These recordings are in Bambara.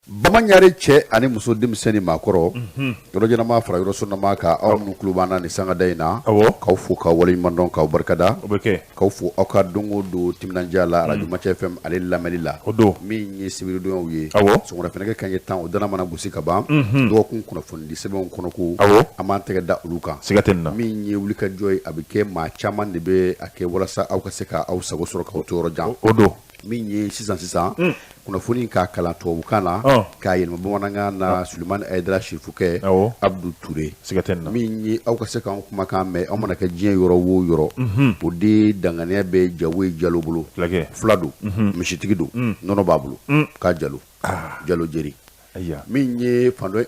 Bamaɲare cɛ ani muso, denmisɛn ni maakɔrɔ, yɔrɔ jan fara yɔrɔ surunma kan, aw minnu tulo b'an na ni sangada in na, k'aw fo, k'aw waleɲuman dɔn, k'aw barikada, k'aw fo aw ka don o don timinandiya la arajo Macɛ FM ale lamɛnli la. O don min ye sibiridonyaw ye, sɔgɔmada fɛnɛ kanɲɛ 10, o dana mana gosi ka ban, dɔgɔkun kunnafonidi sɛbɛnw kɔnɔ ko an b'an tɛgɛ da olu kan. Siga tɛ nin na. Min ye wulikajɔ ye, a bɛ kɛ, maa caman de bɛ a kɛ walasa aw ka se ka aw sago sɔrɔ k'aw to yɔrɔ jan. O don. Min ye sisan sisan kunnafoni k'a kalan tubabukan na, k'a yɛlɛma bamanankan na, Sulemani Ayidara Sirifukɛ Abudu Ture. Siga tɛ nin na. Min ye aw ka se k'an kumakan mɛn, aw mana kɛ diɲɛ yɔrɔ o yɔrɔ, o de danganiya bɛ Jawoyi Jalo bolo. Fila don, misitigi don, nɔnɔ b'a bolo k'a Jalo Jalo Jeri. Min ye fan dɔ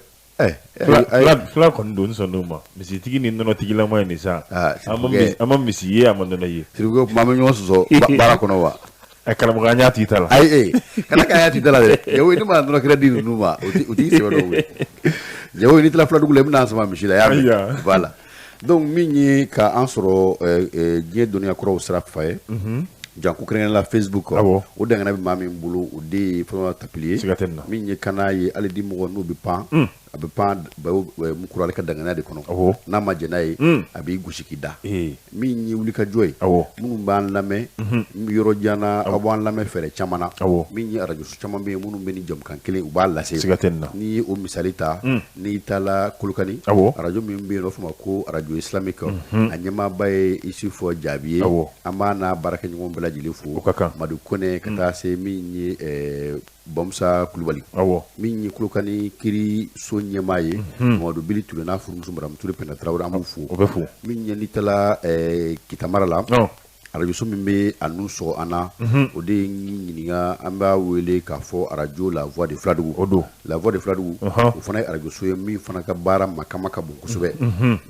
Fila kɔni don, sɔn ma misitigi ni nɔnɔtigilama ye nin sa, an ma misi ye, a ma nɔnɔ ye. Sirifukɛ, kuma bɛ ɲɔgɔn sɔsɔ baara kɔnɔ wa? Karamɔgɔ, an y'a t'i ta la. Ayi, kana k'a y'a t'i ta la dɛ. Jawoyi, ne ma nɔnɔ kɛnɛ di ninnu ma, o t'i sɛbɛ dɔw ye. Jawoyi, n'i taara Filadugu la, i bɛna sama misi la, i y'a mɛn? Voilà, donc min ye ka an sɔrɔ diɲɛ dɔnniya kɔrɔw sira fɛ, janko kɛrɛnkɛrɛnnenya la Facebook, o dangana bɛ maa min bolo, o de ye Fɔlɔ Tapili ye. Siga tɛ nin na. Min ye kana ye, hali di mɔgɔ n'u bɛ pan, a bɛ pan mukura ale ka dangana de kɔnɔ. N'a ma jɛn n'a ye, a b'i gosi k'i da. Min ye wulikajɔ ye, minnu b'an lamɛn yɔrɔ jan na, aw b'an lamɛn fɛɛrɛ caman na. Min ye arajoso caman bɛ yen minnu bɛ ni jamukan kelen u b'a lase. Siga tɛ nin na. N'i ye o misali ta, n'i taara Kolokani, arajo min bɛ yen, n'o fɔ ma ko arajo islamique, a ɲɛmaaba ye Isufu Jaabi ye. An b'a n'a baarakɛɲɔgɔn bɛɛ lajɛlen fo. O ka kan. Madu Kɔnɛ, ka taa se min ye Bamusa Kulubali, min ye Kolokani kiiriso ɲɛmaa ye, Mamadu Bili Ture n'a furumuso Madamu Ture Pɛnda Tarawele, an b'u fo. O bɛ fo. Min ye n'i taara Kita mara la, arajoso min bɛ a nun sɔgɔ an na, o de ye ɲininka, an b'a wele k'a fɔ arajo La Voix de Filadugu. O don. La Voix de Filadugu, o fana ye arajoso ye min fana ka baara makama ka bon kosɛbɛ.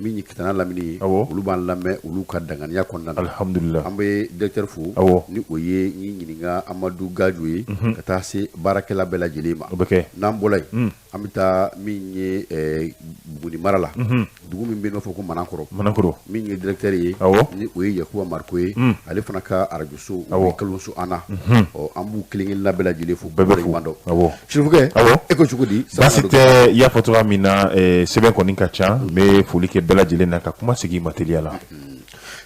Min ye Kita n'a lamini ye, olu b'an lamɛn olu ka danganiya kɔnɔna na. Alihamudulila. An bɛ directeur fo, ni o ye ɲininka Amadu Gajo ye, ka taa se baarakɛla bɛɛ lajɛlen ma. O bɛ kɛ. N'an bɔra yen, an bɛ taa min ye Buguni mara la, dugu min bɛ n'o fɔ ko Manakɔrɔ. Manakɔrɔ. Min ye directeur ye, ni o ye Yakuba Mariko ye, ale fana ka arajoso, o bɛ kalonso an na. Ɔ, an b'u kelen kelenna bɛɛ lajɛlen fo. Bɛɛ bɛ fo. Dɔn Sirifukɛ, e ko cogo di? Baasi tɛ. I y'a fɔ cogoya min na, sɛbɛn kɔni ka ca. N bɛ foli kɛ bɛɛ lajɛlen na ka kuma sigi ma teliya la.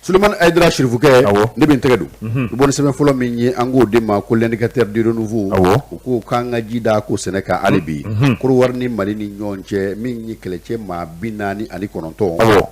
Sulemani Ayidara Sirifukɛ, ne bɛ n tɛgɛ don i bɔ ni sɛbɛn fɔlɔ min ye, an k'o de ma ko L'Indicateur du Renouveau. U ko k'an ka ji da ko sɛnɛ kan hali bi. Korowari ni Mali ni ɲɔgɔn cɛ, min ye kɛlɛcɛ maa 49,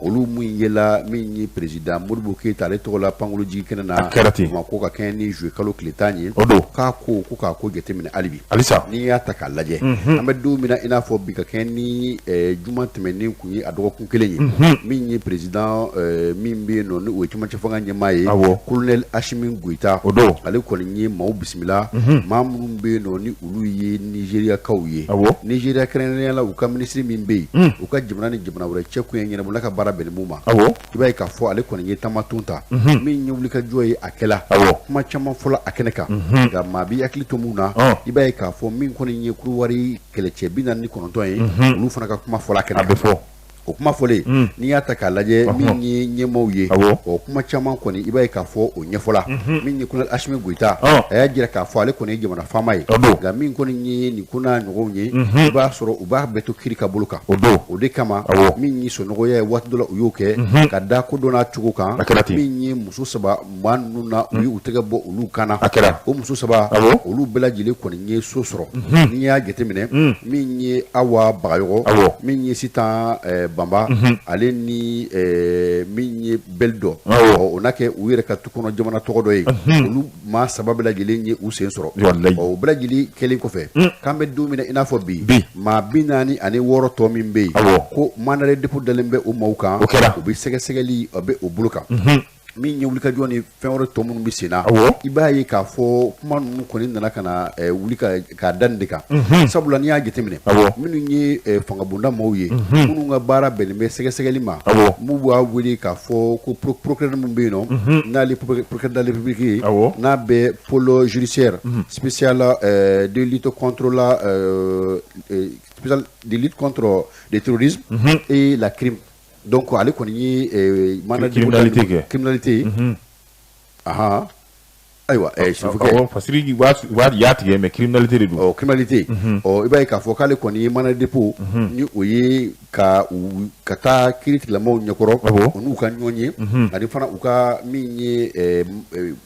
olu min yela min ye président Modibo Keyita ale tɔgɔ la pankulu jigi kɛnɛ na Bamakɔ, ka kɛɲɛ ni juillet kalo tile 10 ye, o don k'a ko ko k'a ko jateminɛ hali bi. Halisa. N'i y'a ta k'a lajɛ, an bɛ don min na i n'a fɔ bi, ka kɛɲɛ ni juma tɛmɛnen kun ye a dɔgɔkun kelen ye, min ye président min bɛ yen nɔ, ni o ye cɛmancɛ fanga ɲɛmaa ye, colonel Asimi Goyita, o don ale kɔni ye maaw bisimila, maa minnu bɛ yen nɔ ni olu ye Nizeriyakaw ye. Nizeriya kɛrɛnkɛrɛnnenya la, u ka minisiri min bɛ yen, u ka jamana ni jamana wɛrɛ cɛ koɲɛ ɲɛnabɔ, n'a ka baara bɛnnen b'o ma, i b'a ye k'a fɔ ale kɔni ye taamatɔn ta. Min ye wulikajɔ ye, a kɛla, kuma caman fɔla a kɛnɛ kan, nka maa b'i hakili to mun na, i b'a ye k'a fɔ min kɔni ye Korowari kɛlɛcɛ 49 ye, olu fana ka kuma fɔla a kɛnɛ kan. A bɛ fɔ. O kuma fɔlen, n'i y'a ta k'a lajɛ, min ye ɲɛmaaw ye, o kuma caman kɔni, i b'a ye k'a fɔ o ɲɛfɔla. Min ye colonel Asimi Goyita, a y'a jira k'a fɔ ale kɔni ye jamana faama ye, nka min kɔni ye nin ko n'a ɲɔgɔnw ye, i b'a sɔrɔ u b'a bɛɛ to kiri ka bolo kan. O don. O de kama, min ye sɔnɔgɔya ye, waati dɔ la u y'o kɛ ka da ko dɔ n'a cogo kan. Min ye muso saba maa ninnu na, u ye u tɛgɛ bɔ olu kan na. A kɛra. O muso saba, olu bɛɛ lajɛlen kɔni ye so sɔrɔ. N'i y'a jateminɛ, min ye Awa Bagayɔgɔ, min ye Sitan Banba, ale ni min ye Bɛli dɔ, o n'a kɛ u yɛrɛ ka tu kɔnɔ jamana tɔgɔ dɔ ye, olu maa saba bɛɛ lajɛlen ye u sen sɔrɔ. O bɛɛ lajɛlen kɛlen kɔfɛ, k'an bɛ don min na i n'a fɔ bi, maa 46 tɔ min bɛ yen ko mandat de dépôt dalen bɛ o maaw kan, o kɛra. U bɛ sɛgɛsɛgɛli, a bɛ o bolo kan. Min ye wulikajɔ ni fɛn wɛrɛ tɔ minnu bɛ sen na, i b'a ye k'a fɔ kuma ninnu kɔni nana ka na wuli k'a da nin de kan. Sabula n'i y'a jateminɛ, minnu ye fangabonda maaw ye, minnu ka baara bɛnnen bɛ sɛgɛsɛgɛli ma, minnu b'a wele k'a fɔ ko procureur min bɛ yen nɔ, n'ale procureur de la République ye, n'a bɛ pôle judiciaire spécial de lutte contre la spécial de lutte contre le terrorisme et la crime, donc ale kɔni ye mandat criminalité kɛ. Criminalité ye, ahan. Ayiwa sirifukɛ, fasiri b'a y'a tigɛ, mais criminalité de don. Ɔ, criminalité. Ɔ, i b'a ye k'a fɔ k'ale kɔni ye mandat de dépôt, ni o ye ka u ka taa kiiritigɛlamɔgɔw ɲɛkɔrɔ, u n'u ka ɲɔgɔn ye, ani fana u ka min ye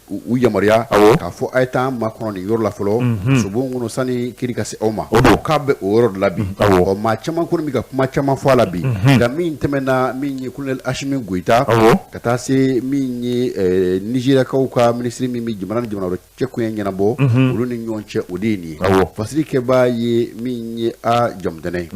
u yamaruya k'a fɔ a ye taa makɔnɔ nin yɔrɔ la fɔlɔ sobon kɔnɔ sani kiiri ka se aw ma. O don. K'a bɛ o yɔrɔ de la bi. Ɔ, maa caman kɔni bɛ ka kuma caman fɔ a la bi, nka min tɛmɛna, min ye colonel Asimi Goyita, ka taa se min ye Nizeriyakaw ka minisiri min bɛ jamana ni jamana wɛrɛ cɛ koɲɛ ɲɛnabɔ olu ni ɲɔgɔn cɛ, o de ye nin ye. Fasiri kɛbaa ye min ye a Jamutɛnɛ.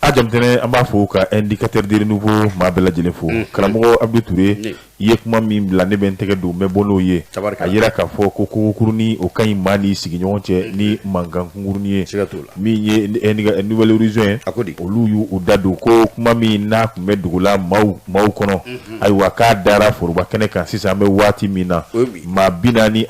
A Jamutɛnɛ, an b'a fo ka Indicateur de Renouveau maa bɛɛ lajɛlen fo. Karamɔgɔ Abdou Touré, i ye kuma min bila, ne bɛ n tɛgɛ don, n bɛ bɔ n'o ye. A yira k'a fɔ ko kogokurunin o ka ɲi maa n'i sigiɲɔgɔn cɛ ni mankan kunkurunin ye. Min ye Nouvel Horizon ye, olu y'u da don ko kuma min n'a tun bɛ dogo la maaw kɔnɔ, ayiwa, k'a dara foroba kɛnɛ kan sisan. An bɛ waati min na, maa 46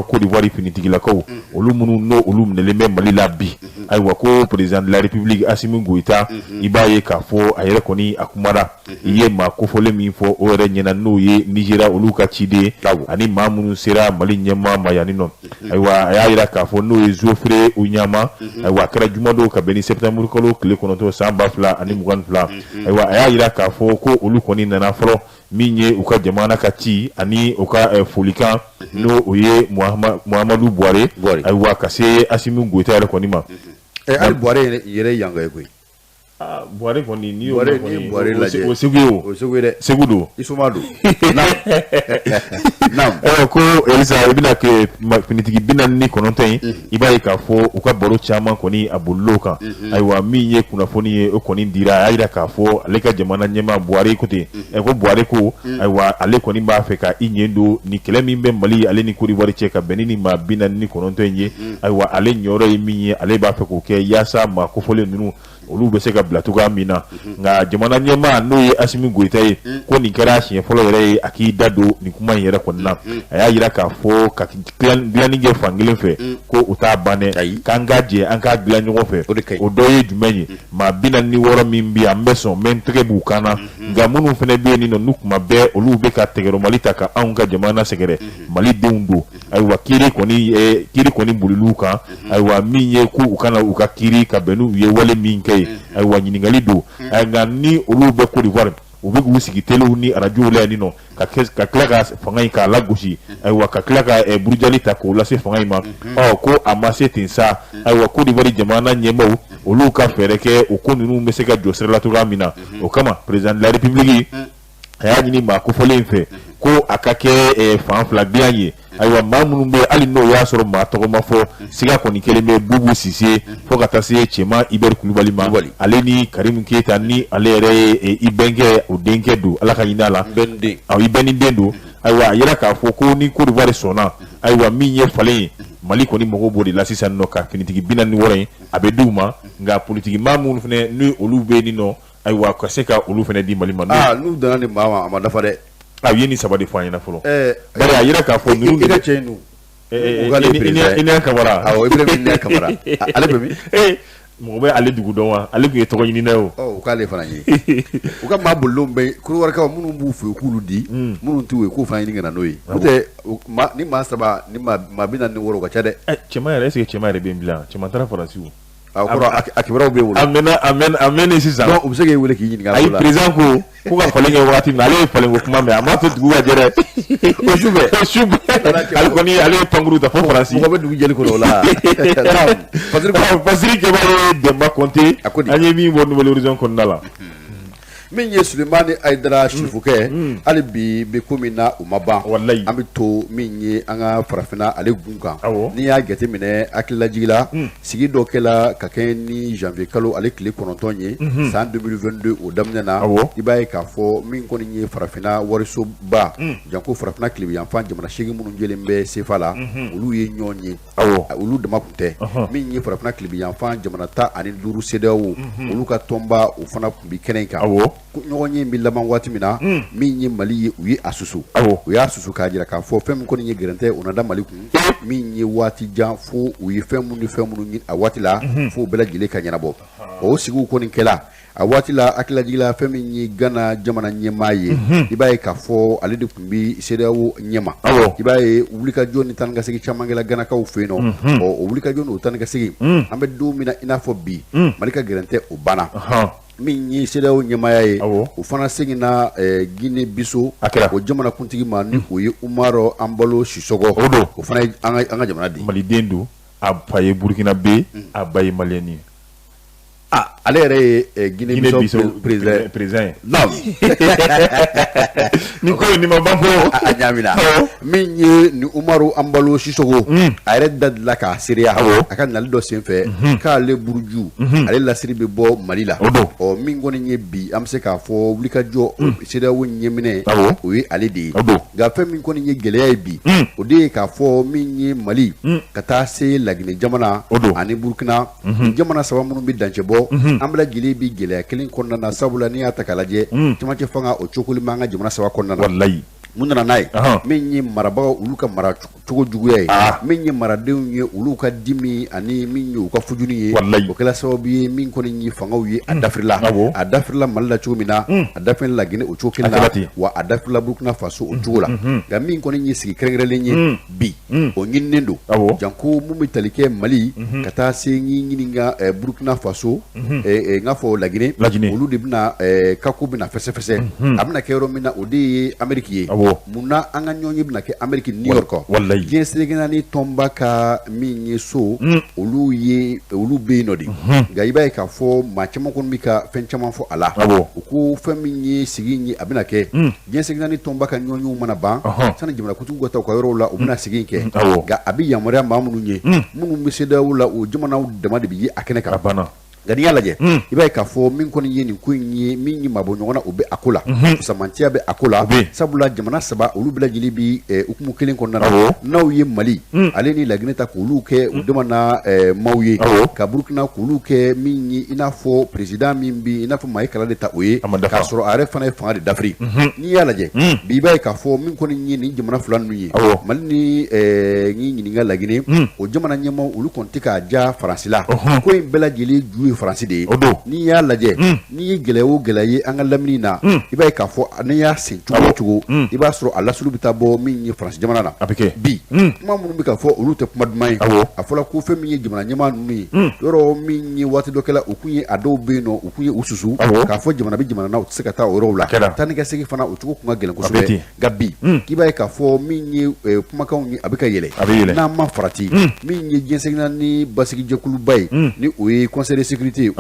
Côte d'Ivoire finitigilakaw, olu minnu n'o olu minɛlen bɛ Mali la bi, ayiwa, ko président de la République Asimi Goyita, i b'a ye k'a fɔ a yɛrɛ kɔni a kumara. I ye maa kofɔlen min fɔ o yɛrɛ ɲɛna, n'o ye Nizeriya olu ka ciden ani maa minnu sera Mali ɲɛmaa ma yanni nɔ. Ayiwa, a y'a jira k'a fɔ n'o ye Geoffrey Onyeama. Ayiwa, a kɛra jumadon ka bɛn ni septembre kalo tile 9 san 2022. Ayiwa, a y'a jira k'a fɔ ko olu kɔni nana fɔlɔ, min ye u ka jamana ka ci ani u ka folikan, n'o o ye Muhamadu Buhari, ayiwa, ka se Asimi Goyita yɛrɛ kɔni ma. Hali Buhari yɛrɛ yanka ye koyi. Buhari kɔni, n'i y'o Buhari lajɛ, o Segu ye, o Segu ye dɛ. Segu don. I soma don. Ko Elisa, i bɛna kɛ finitigi 49 in, i b'a ye k'a fɔ u ka baro caman kɔni a bolil'o kan. Ayiwa, min ye kunnafoni ye, o kɔni dira. A y'a jira k'a fɔ ale ka jamana ɲɛmaa Buhari ko ten, ko Buhari ko, ayiwa, ale kɔni b'a fɛ ka i ɲɛ don ni kɛlɛ min bɛ Mali ale ni Côte d'Ivoire cɛ ka bɛn ni maa 49 in ye. Ayiwa, ale ɲɔyɔrɔ ye min ye, ale b'a fɛ k'o kɛ yaasa maa kofɔlen ninnu olu bɛ se ka bila cogoya min na. Nka jamana ɲɛmaa, n'o ye Asimi Goyita ye, ko nin kɛra siɲɛ fɔlɔ yɛrɛ ye a k'i da don nin kuma in yɛrɛ kɔni na. A y'a jira k'a fɔ ka dilanni kɛ fankelen fɛ, ko o t'a ban dɛ, k'an ka jɛ an k'a dilan ɲɔgɔn fɛ. O dɔ ye jumɛn ye? Maa 46 min bɛ yan, an bɛ sɔn, n bɛ n tɛgɛ b'u kan na. Nka minnu fana bɛ yen nɔ, n'u kuma bɛɛ olu bɛ ka tɛgɛrɛ Mali ta ka anw ka jamana sɛgɛrɛ, Malidenw don. Ayiwa, kiiri kɔni bolil'u kan. Ayiwa, min ye ko u kana u ka kiiri ka bɛn n'u ye wale min kɛ ye, ayiwa, ɲininkali don. Nka ni olu bɛ Côte d'Ivoire, u bɛ k'u sigi telew ni arajow la yan nɔ ka tila ka fanga in k'a lagosi, ayiwa, ka tila ka burujali ta k'o lase fanga in ma. Ɔ, ko a ma se ten sa. Ayiwa, Côte d'Ivoire jamana ɲɛmaaw, olu ka fɛɛrɛ kɛ o ko ninnu bɛ se ka jɔ sira la cogoya min na. O kama, président de la République a y'a ɲini maa kofɔlen in fɛ ko a ka kɛ fan fila dilan ye. Ayiwa, maa minnu bɛ, hali n'o y'a sɔrɔ maa tɔgɔ ma fɔ, siga kɔni kelen bɛ Bubu Sise fo ka taa se Cɛman Ibɛri Kulubali ma, ale ni Karimu Keyita, ni ale yɛrɛ ye i bɛnkɛ, o denkɛ don, Ala ka hinɛ a la, i bɛn den don. Ayiwa, a yira k'a fɔ ko ni Côte d'Ivoire sɔnna, ayiwa, min ye falen ye, Mali kɔni mago b'o de la sisan nɔ, ka finitigi 46 in a bɛ di u ma. Nka politiki maa minnu fana ni olu bɛ yen nɔ, ayiwa, ka se ka olu fana di Mali ma. Aa, n'u danna nin maa ma, a ma dafa dɛ. A ye nin saba de fɔ an ɲɛna fɔlɔ. Bari a yira k'a fɔ ninnu i ka cɛ in dun? Ina Kamara. Awɔ, Ibrahim Ina Kamara, ale bɛ min? Mɔgɔ bɛ ale dugu dɔn wa? Ale tun ye tɔgɔ ɲinina ye o. Ɔ, u k'ale fana ye. U ka maa bolilenw bɛ Kɔdiwarikaw minnu b'u fɛ yen, k'olu di, minnu t'u ye, k'u fana ɲini ka na n'o ye. N'o tɛ, ni maa saba ni maa 46, o ka ca dɛ. Cɛman yɛrɛ, est ce que Cɛman yɛrɛ bɛ yen bilen? Cɛman taara Faransi o. A kɔrɔ, a kibaruyaw b'e bolo. A mɛnna, a mɛnna, a mɛnnen sisan. Donc u bɛ se k'e wele k'i ɲininka. Ayi, président ko ka falen kɛ waati min na, ale ye falen ko kuma mɛn, a m'a to dugu ka jɛ dɛ. O su fɛ. O su fɛ. Ale kɔni, ale ye pankuru ta fo Faransi. Mɔgɔ bɛ dugu jɛli kɔnɔ o la. Fasiri kɛba ye Denba Kɔnte. A ko di? An ye min bɔ Nouvel Horizon kɔnɔna la. Min ye Sulemani Ayidara Sirifukɛ, hali bi bɛ ko min na, o ma ban. Walayi. An bɛ to min ye an ka farafinna ale gun kan. N'i y'a jateminɛ, hakililajigi la, sigi dɔ kɛla ka kɛ ni janvier kalo ale tile 9 ye san 2022, o daminɛ na, i b'a ye k'a fɔ min kɔni ye farafinna warisoba, janko farafinna tilebinyanfan jamana 8 minnu jɛlen bɛ CFA la, olu ye ɲɔgɔn ye. Olu dama tun tɛ. Min ye farafinna tilebinyanfan jamana 15 CEDEAO, olu ka tɔnba, o fana tun bɛ kɛnɛ in kan. Ɲɔgɔn ye bɛ laban waati min na, min ye Mali ye, u ye a susu. U y'a susu k'a jira k'a fɔ fɛn min kɔni ye gɛrɛntɛ, o na da Mali kun min ye waati jan, fo u ye fɛn minnu ni fɛn minnu ɲini a waati la, fo bɛɛ lajɛlen ka ɲɛnabɔ. O sigiw kɔni kɛla. A waati la hakililajigin la fɛn min ye Gana jamana ɲɛmaa ye, i b'a ye k'a fɔ ale de tun bɛ CEDEAO ɲɛma. I b'a ye wulikajɔ ni taa ni ka segin caman kɛla Ganakaw fɛ yen nɔ. Ɔ, o wulikajɔ n'o taa ni ka segin, an bɛ don min na i n'a fɔ bi, Mali ka gɛrɛntɛ o banna. Min ye CEDEAO ɲɛmaaya ye, o fana seginna Guinée Bissau o jamanakuntigi ma, ni o ye Umaru Embalo Sissoco. O don. O fana ye an ka jamana den. Maliden don, a fa ye Burkinabé, a ba ye Malien ye. Ah, ale yɛrɛ ye Guinée Bissau président ye. Naam. Ni ko in ma ban fɔlɔ. A ɲaamina. Min ye ni Umaru Embalo Sissoco, a yɛrɛ da delila k'a seereya a ka nali dɔ senfɛ k'ale buruju, ale lasiri bɛ bɔ Mali la. O don. Ɔ, min kɔni ye bi, an bɛ se k'a fɔ wulikajɔ CEDEAO ɲɛminɛ, o ye ale de ye. O don. Nka fɛn min kɔni ye gɛlɛya ye bi, o de ye k'a fɔ min ye Mali ka taa se Laginɛ jamana ani Burukina, jamana saba minnu bɛ dancɛ bɔ, an bɛɛ lajɛlen bɛ gɛlɛya kelen kɔnɔna na, sabula n'i y'a ta k'a lajɛ, cɛmancɛ fanga o cokoli b'an ka jamana saba kɔnɔna na. Walayi. Mun nana n'a ye? Min ye marabagaw olu ka mara cogo juguya ye, min ye maradenw ye olu ka dimi ani min ye u ka fujuni ye, walayi, o kɛra sababu ye min kɔni ye fangaw ye a dafirila. A dafirila Mali la cogo min na, a dafirila Laginɛ o cogo kelen na, wa a dafirila Burukina Faso o cogo la. Nka min kɔni ye sigi kɛrɛnkɛrɛnlen ye bi, o ɲininen don, janko mun bɛ tali kɛ Mali ka taa se ɲininka Burukina Faso, n k'a fɔ Laginɛ, olu de bɛna ka ko bɛna fɛsɛfɛsɛ. A bɛna kɛ yɔrɔ min na, o de ye Ameriki ye. Munna an ka ɲɔgɔn ye bɛna kɛ Ameriki, New York, diɲɛ seleke naani tɔnba ka min ye so, olu ye olu bɛ yen nɔ de. Nka i b'a ye k'a fɔ maa caman kɔni bɛ ka fɛn caman fɔ a la. U ko fɛn min ye sigi in ye, a bɛna kɛ diɲɛ seleke naani tɔnba ka ɲɔgɔnyew mana ban, sani jamanakuntigiw ka taa u ka yɔrɔw la, u bɛna sigi in kɛ. Nka a bɛ yamaruya maa minnu ye, minnu bɛ CEDEAO la, o jamanaw dama de bɛ ye a kɛnɛ kan. A banna. Nka n'i y'a lajɛ, i b'a ye k'a fɔ min kɔni ye nin ko in ye, min ye mabɔ ɲɔgɔn na, o bɛ a ko la, fisamantiya bɛ a ko la, sabula jamana saba olu bɛɛ lajɛlen bɛ hukumu kelen kɔnɔna na. N'aw ye Mali ale ni Laginɛ ta k'olu kɛ u jamana maaw ye, ka Burukina k'olu kɛ min ye i n'a fɔ président min bɛ i n'a fɔ maa ye kala de ta o ye, k'a sɔrɔ a yɛrɛ fana ye fanga de dafiri. N'i y'a lajɛ bi, i b'a ye k'a fɔ min kɔni ye nin jamana fila ninnu ye, Mali ni n ɲininka Laginɛ, o jamana ɲɛmaaw olu kɔni tɛ k'a ja Faransi la. Ko in bɛɛ lajɛlen ju ye Faransi de ye. N'i y'a lajɛ, n'i ye gɛlɛya o gɛlɛya ye an ka lamini na, i b'a ye k'a fɔ n'i y'a sen cogo o cogo, i b'a sɔrɔ a lasulu bɛ taa bɔ min ye Faransi jamana na. A bɛ kɛ. Bi kuma minnu bɛ ka fɔ, olu tɛ kuma duman ye. A fɔra ko fɛn min ye jamana ɲɛmaa ninnu ye, yɔrɔ min ye waati dɔ kɛla, u kun ye a dɔw bɛ yen nɔ, u kun ye u susu k'a fɔ jamana bɛ jamana na, u tɛ se ka taa o yɔrɔw la. Taa ni ka segin fana, o cogo kun ka gɛlɛn kosɛbɛ. Nka bi, k'i b'a ye k'a fɔ min ye kumakanw ye, a bɛ ka yɛlɛ. N'an ma farati, min ye diɲɛ seleke naani basigijɛkuluba ye, ni o ye Conseil de sécurité ye,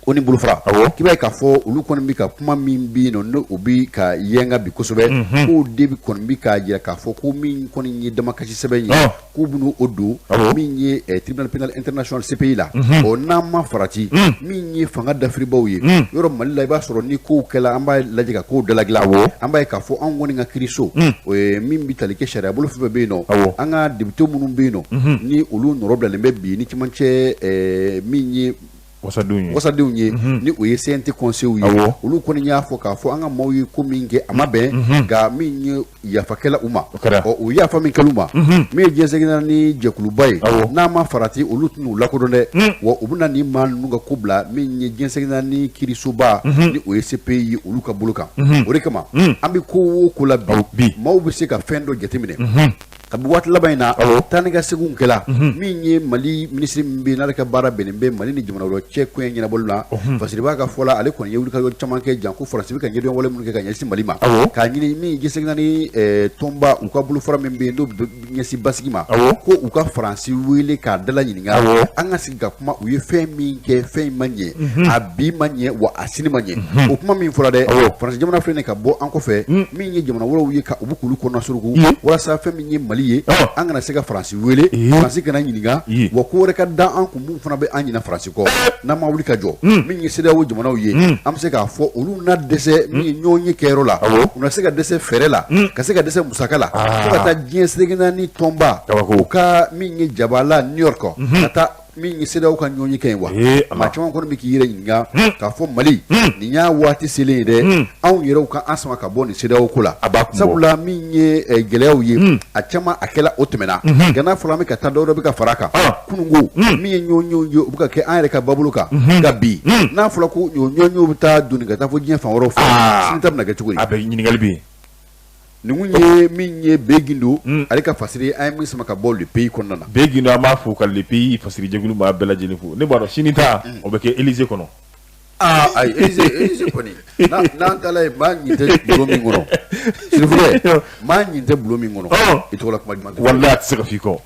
o ni bolofara, k'i b'a ye k'a fɔ olu kɔni bɛ ka kuma min bɛ yen nɔ, n'o bɛ ka yɛnga bi kosɛbɛ, k'o de kɔni bɛ k'a jira k'a fɔ ko min kɔni ye damakasi sɛbɛn ye, k'u bɛna o don min ye Tribunal pénal international CPI la. Ɔ, n'an ma farati, min ye fanga dafiribaw ye yɔrɔ Mali la, i b'a sɔrɔ ni kow kɛla, an b'a lajɛ ka kow daladilan. An b'a ye k'a fɔ anw kɔni ka kiiriso, o ye min bɛ tali kɛ sariya bolo fɛn fɛn bɛ yen nɔ, an ka député minnu bɛ yen nɔ, ni olu nɔrɔbilalen bɛ bi ni cɛmancɛ min ye wasadenw ye, ni o ye CNT conseil ye, olu kɔni y'a fɔ k'a fɔ an ka maaw ye ko min kɛ, a ma bɛn. Nka min ye yafa kɛla u ma, ɔ, o yafa min kɛla u ma, min ye diɲɛ seleke naani jɛkuluba ye, n'a ma farati, olu tɛn'u lakodɔn dɛ. Wa u bɛna nin maa ninnu ka ko bila min ye diɲɛ seleke naani kiirisoba, ni o ye CPI ye, olu ka bolo kan. O de kama an bɛ ko o ko la bi, maaw bɛ se ka fɛn dɔ jateminɛ. Kabi waati laban in na, taa ni ka seginw kɛla, min ye Mali minisiri min bɛ yen, n'ale ka baara bɛnnen bɛ Mali ni jamana wɛrɛ cɛ koɲɛ ɲɛnabɔli la, Fasiriba ka fɔ la, ale kɔni ye wulikajɔ caman kɛ, janko Faransi bɛ ka ɲɛdɔn wale minnu kɛ ka ɲɛsin Mali ma, k'a ɲini min ye diɲɛ seleke naani tɔnba, u ka bolofara min bɛ yen n'o bɛ ɲɛsin basigi ma, ko u ka Faransi wele k'a dala ɲininka, an ka sigi ka kuma, u ye fɛn min kɛ, fɛn in ma ɲɛ, a bi ma ɲɛ, wa a sini ma ɲɛ. O kuma min fɔra dɛ, Faransi jamana filɛ nin ka bɔ an kɔfɛ, min ye jamana wɛrɛw ye, ka u bɛ k'olu kɔnɔna suruku walasa fɛn min ye Mali ye, an kana se ka Faransi wele, Faransi kana ɲininka, wa ko wɛrɛ ka da an kun min fana bɛ an ɲina Faransi kɔ. N'an ma wuli ka jɔ, min ye CEDEAO jamanaw ye, an bɛ se k'a fɔ olu na dɛsɛ min ye ɲɔgɔn ye kɛyɔrɔ la, u na se ka dɛsɛ fɛɛrɛ la, ka se ka dɛsɛ musaka la, fo ka taa diɲɛ seleke naani tɔnba u ka min ye jabala New York ka taa. Min ye CEDEAO ka ɲɔgɔnye kɛ in wa maa caman kɔni bɛ k'i yɛrɛ ɲininka k'a fɔ Mali nin y'a waati selen ye dɛ, anw yɛrɛw ka an sama ka bɔ nin CEDEAO ko la, sabula min ye gɛlɛyaw ye a caman a kɛla o tɛmɛna, nka n'a fɔra an bɛ ka taa dɔwɛrɛ bɛ ka fara a kan, kununko min ye ɲɔgɔnyew ye u bɛ ka kɛ an yɛrɛ ka babolo kan, nka bi n'a fɔra ko ɲɔgɔnyew bɛ taa doni ka taa fo diɲɛ fan wɛrɛw fɛ, sini ta bɛna kɛ cogo di? A bɛ ɲininkali bɛ yen. Nin kun ye min ye B Gindo ale ka fasiri an ye min sama ka bɔ Le Pays kɔnɔna na. B Gindo an b'a fo ka Le Pays fasirijɛkulu maa bɛɛ lajɛlen fo. Ne b'a dɔn sini ta o bɛ kɛ Élysée kɔnɔ. Aa ayi Élysée kɔni n'an taara yen maa ɲin tɛ bulon min kɔnɔ Sirifukɛ maa ɲin tɛ bulon min kɔnɔ i tɔgɔla kuma duman tɛ fɔ. Walahi a tɛ se ka f'i kɔ.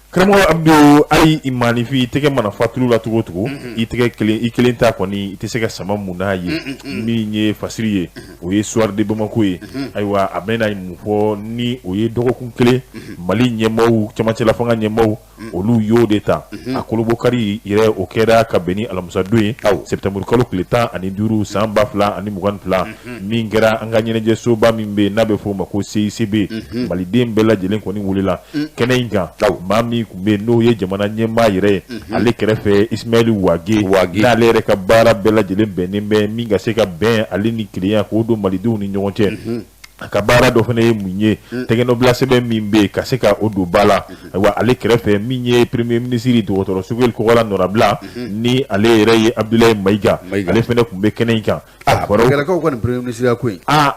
Karamɔgɔ Abdu hali i maaninfin i tɛgɛ mana fa tulu la cogo o cogo i tɛgɛ kelen i kelen ta kɔni i tɛ se ka sama mun n'a ye min ye fasiri ye o ye Soir de Bamako ye ayiwa a bɛna mun fɔ ni o ye dɔgɔkun kelen Mali ɲɛmaaw cɛmancɛla fanga ɲɛmaaw olu y'o de ta a kolobokari yɛrɛ o kɛra ka bɛn ni alamisadon ye septembre kalo tile 15 san 2022 min kɛra an ka ɲɛnajɛsoba min bɛ yen n'a bɛ f'o ma ko CICB maliden bɛɛ lajɛlen kɔni welela kɛnɛ in kan maa min tun bɛ yen n'o ye jamana ɲɛmaa yɛrɛ ye ale kɛrɛfɛ Ismaël Wagué n'ale yɛrɛ ka baara bɛɛ lajɛlen bɛnnen bɛ min ka se ka bɛn ale ni kelenya k'o don malidenw ni ɲɔgɔn cɛ a ka baara dɔ fana ye mun ye tɛgɛnɔbila sɛbɛn min bɛ yen ka se ka o don ba la ayiwa ale kɛrɛfɛ min ye premier ministre dɔgɔtɔrɔ Choguel Kokalla Nɔnabila ni ale yɛrɛ ye Abdoulaye Maïga ale fana tun bɛ kɛnɛ in kan Maïgalakaw ka nin premier ministre ko in a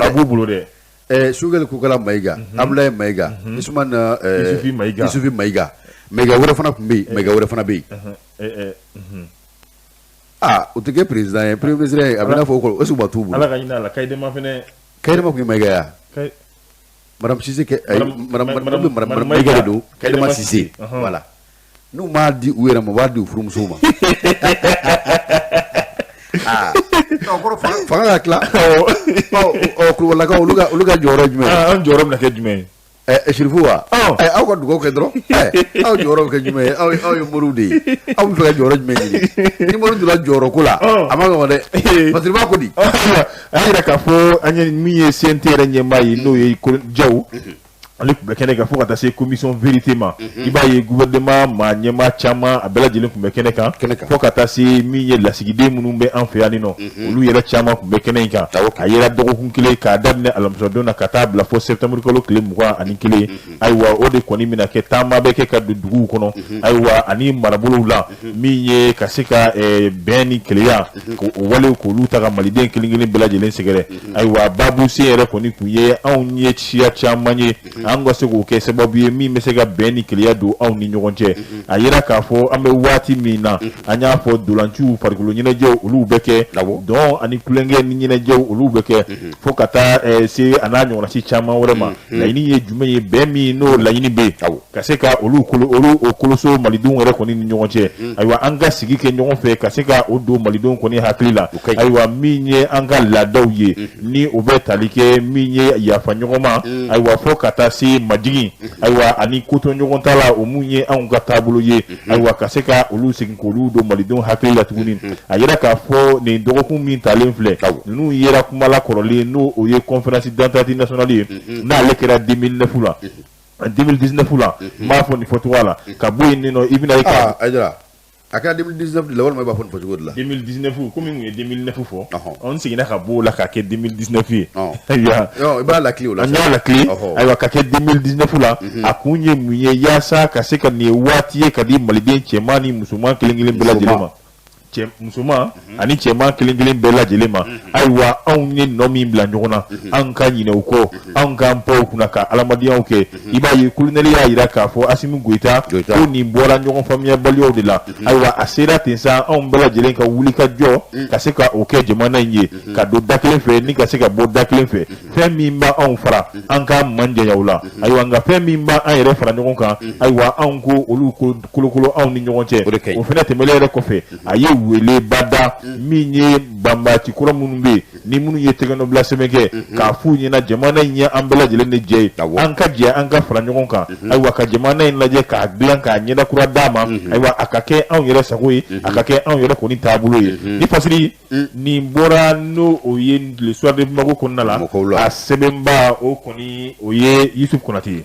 b'u bolo dɛ. Choguel Kokalla Maïga Abdoulaye Maïga Ousmane Isufi Maïga Maïga wɛrɛ fana tun bɛ yen Maïga wɛrɛ fana bɛ yen aa o tɛ kɛ président ye premier ministre a bɛ n'a fɔ o est-ce que o t'u bolo Ala ka hinɛ a la Kayidema fana Kayidema tun ye Maïga ye wa madame Cissé madame Maïga de don Kayidema Cissé voilà n'u m'a di u yɛrɛ ma u b'a di u furumusow ma aa fanga ka tila ɔ Kulubalilakaw olu ka jɔyɔrɔ ye jumɛn ye an jɔyɔrɔ bɛna kɛ jumɛn ye ɛ Sirifu wa aw ka dugawu kɛ dɔrɔn aw jɔyɔrɔ bɛ kɛ jumɛn ye aw ye moriw de ye aw bɛ fɛ ka jɔyɔrɔ jumɛn ɲini ni mori donna jɔyɔrɔ ko la a ma nɔgɔn dɛ Fasiri b'a ko di a y'a jira k'a fɔ an ye min ye CNT yɛrɛ ɲɛmaa ye n'o ye Jaw ale tun bɛ kɛnɛ kan fo ka taa se commission vérité ma i b'a ye gouvernement maa ɲɛmaa caman a bɛɛ lajɛlen tun bɛ kɛnɛ kan fo ka taa se min ye lasigiden minnu bɛ an fɛ yan nɔ olu yɛrɛ caman tun bɛ kɛnɛ in kan a yera dɔgɔkun kelen k'a daminɛ alamisadon na ka taa bila fo septembre kalo tile 21 ayiwa o de kɔni bɛna kɛ taama bɛ kɛ ka don duguw kɔnɔ ayiwa ani marabolow la min ye ka se ka bɛn ni kelenya k'o walew k'olu ta ka maliden kelen kelen bɛɛ lajɛlen sɛgɛrɛ ayiwa babu sen yɛrɛ kɔni tun ye anw ye siya caman ye an ka se k'o kɛ sababu ye min bɛ se ka bɛn ni kelenya don anw ni ɲɔgɔn cɛ a yira k'a fɔ an bɛ waati min na an y'a fɔ dolanciw farikolo ɲɛnajɛw olu bɛ kɛ dɔn ani tulonkɛ ni ɲɛnajɛw olu bɛ kɛ fo ka taa se a n'a ɲɔgɔnna si caman wɛrɛ ma laɲini ye jumɛn ye bɛn min n'o laɲini bɛ yen ka se ka olu olu o koloso malidenw yɛrɛ kɔni ni ɲɔgɔn cɛ ayiwa an ka sigi kɛ ɲɔgɔn fɛ ka se ka o don malidenw kɔni hakili la ayiwa min ye an ka laadaw ye ni o bɛ tali kɛ min ye yafa ɲɔgɔn ma ayiwa fo ka taa se majigin ayiwa ani koto ɲɔgɔn ta la o mun ye anw ka taabolo ye ayiwa ka se ka olu segin k'olu don malidenw hakili la tuguni a yira k'a fɔ nin dɔgɔkun min talen filɛ ninnu yera kuma la kɔrɔlen n'o o ye conférence d'entente nationale ye n'ale kɛra 2009 la 2019 la n b'a fɔ nin fɔcogoya la ka bɔ yen nɔ i bɛna ye ka Ayidara a kɛra 2019 de la walima i b'a fɔ nin fɔcogo de la 2019 komi n tun ye 2009 fɔ an seginna ka bɔ o la k'a kɛ 2019 ye ayiwa i b'a lakile o la an y'a lakile ayiwa ka kɛ 2019 la a kun ye mun ye yaasa ka se ka nin ye waati ye ka di maliden cɛman ni musoman kelen kelen bɛɛ lajɛlen ma musoman ani cɛman kelen kelen bɛɛ lajɛlen ma ayiwa anw ye nɔ min bila ɲɔgɔn na an ka ɲinɛ o kɔ an k'an pan o kunna ka adamadenya kɛ i b'a ye kolonɛli y'a jira k'a fɔ Asimi Goyita ko nin bɔra ɲɔgɔn faamuyabaliyaw de la ayiwa a sera ten sa anw bɛɛ lajɛlen ka wuli ka jɔ ka se ka o kɛ jamana in ye ka don da kelen fɛ ni ka se ka bɔ da kelen fɛ fɛn min b'anw fara an k'an manjanya o la ayiwa nka fɛn min b'an yɛrɛ fara ɲɔgɔn kan ayiwa anw ko olu kolokolo anw ni ɲɔgɔn cɛ o fana tɛmɛnen yɛrɛ kɔfɛ a ye weleba da min ye banbaanci kɔrɔ minnu bɛ yen ni minnu ye tɛgɛnɔbila sɛbɛn kɛ k'a f'u ɲɛna jamana in ye an bɛɛ lajɛlen de jɛ ye an ka jɛ an ka fara ɲɔgɔn kan ayiwa ka jamana in lajɛ k'a dilan k'a ɲɛda kura d'a ma ayiwa a ka kɛ anw yɛrɛ sago ye a ka kɛ anw yɛrɛ kɔni taabolo ye ni fasiri nin bɔra n'o o ye Le Soir de Bamako kɔnɔna la a sɛbɛnba o kɔni o ye Yusuf Konate ye.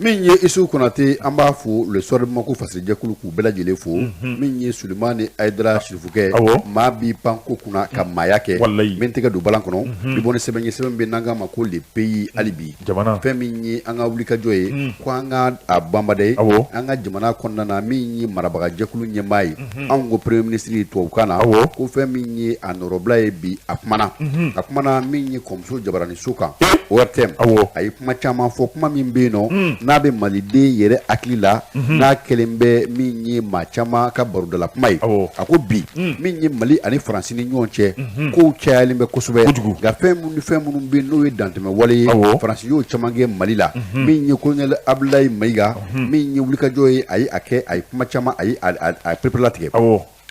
Min ye Isu Konate, an b'a fo Le Soir de Bamako fasirijɛkulu k'u bɛɛ lajɛlen fo. Min ye Sulemani Ayidara Sirifukɛ, maa b'i pan ko kunna ka maaya kɛ, min tɛgɛ don balan kɔnɔ, bi bɔ ni sɛbɛn ye, sɛbɛn bɛ n'an k'a ma ko Le Pays. Hali bi fɛn min ye an ka wulikajɔ ye, ko an ka a banbada ye an ka jamana kɔnɔna na, min ye marabagajɛkulu ɲɛmaa ye, anw ko premier ministre tubabukan na, ko fɛn min ye a nɔrɔbila ye bi, a kumana, a kumana min ye kɔmuso jabaraniso kan, ORTM. A ye kuma caman fɔ, kuma min bɛ yen nɔ n'a bɛ maliden yɛrɛ hakili la, n'a kɛlen bɛ min ye maa caman ka barodala kuma ye. A ko bi min ye Mali ani Faransi ni ɲɔgɔn cɛ, kow cayalen bɛ kosɛbɛ, nka fɛn minnu ni fɛn minnu bɛ yen n'o ye dantɛmɛ wale ye, Faransi y'o caman kɛ Mali la. Min ye colonel Abdoulaye Mayiga, min ye wulikajɔ ye, a ye a kɛ, a ye kuma caman, a ye a pereperelatigɛ.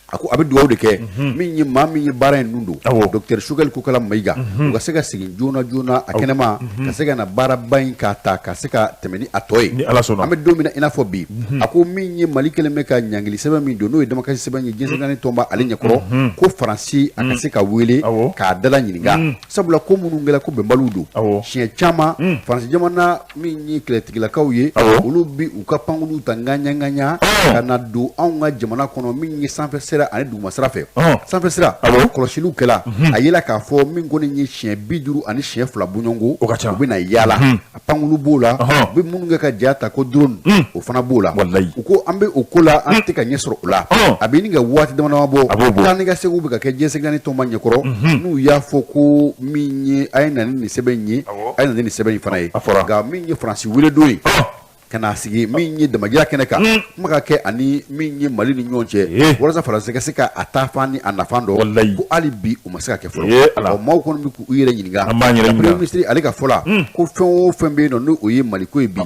A ko a bɛ dugawu de kɛ min ye maa min ye baara in nun don, docteur Choguel Kokala Mayiga, u ka se ka segin joona joona a kɛnɛma, ka se ka na baaraba in k'a ta, ka se ka tɛmɛ ni a tɔ ye. Ni Ala sɔnna. An bɛ don min na i n'a fɔ bi, a ko min ye Mali kɛlen bɛ ka ɲangili sɛbɛn min don, n'o ye damakasi sɛbɛn ye diɲɛ naani tɔnba ale ɲɛkɔrɔ, ko Faransi a ka se ka wele k'a dala ɲininka, sabula ko minnu kɛra ko bɛnbaliw don. Siɲɛ caman Faransi jamana min ye kɛlɛtigilakaw ye, olu bi u ka pankurunw ta ŋaɲa ŋaɲa ka na don anw ka jamana kɔnɔ, min ye sanfɛ sira ani duguma sira fɛ. Sanfɛ sira kɔlɔsiliw kɛla, a yela k'a fɔ min kɔni ye siɲɛ 52 bɔɲɔgɔnko, o ka ca. U bɛ na yaala, a pankulu b'o la, u bɛ minnu kɛ ka ja ta ko drone, o fana b'o la. U ko an bɛ o ko la, an tɛ ka ɲɛ sɔrɔ o la. A bɛ ɲini ka waati dama dama bɔ, taa ni ka seginw bɛ ka kɛ diɲɛ seleke naani tɔnba ɲɛkɔrɔ, n'u y'a fɔ ko min ye a ye na ni nin sɛbɛn in ye, a ye na ni nin sɛbɛn in fana ye. Nka min ye Faransi wele don ye ka n'a sigi min ye damajira kɛnɛ kan, kuma ka kɛ ani min ye Mali ni ɲɔgɔn cɛ, walasa Faransi ka se ka a taafan ni a nafa dɔn, ko hali bi o ma se ka kɛ fɔlɔ. Ɔ, maaw kɔni bɛ k'u yɛrɛ ɲininka. An b'an yɛrɛ ɲininka. Premier ministre ale ka fɔ la, ko fɛn o fɛn bɛ yen nɔ n'o ye Mali ko ye bi,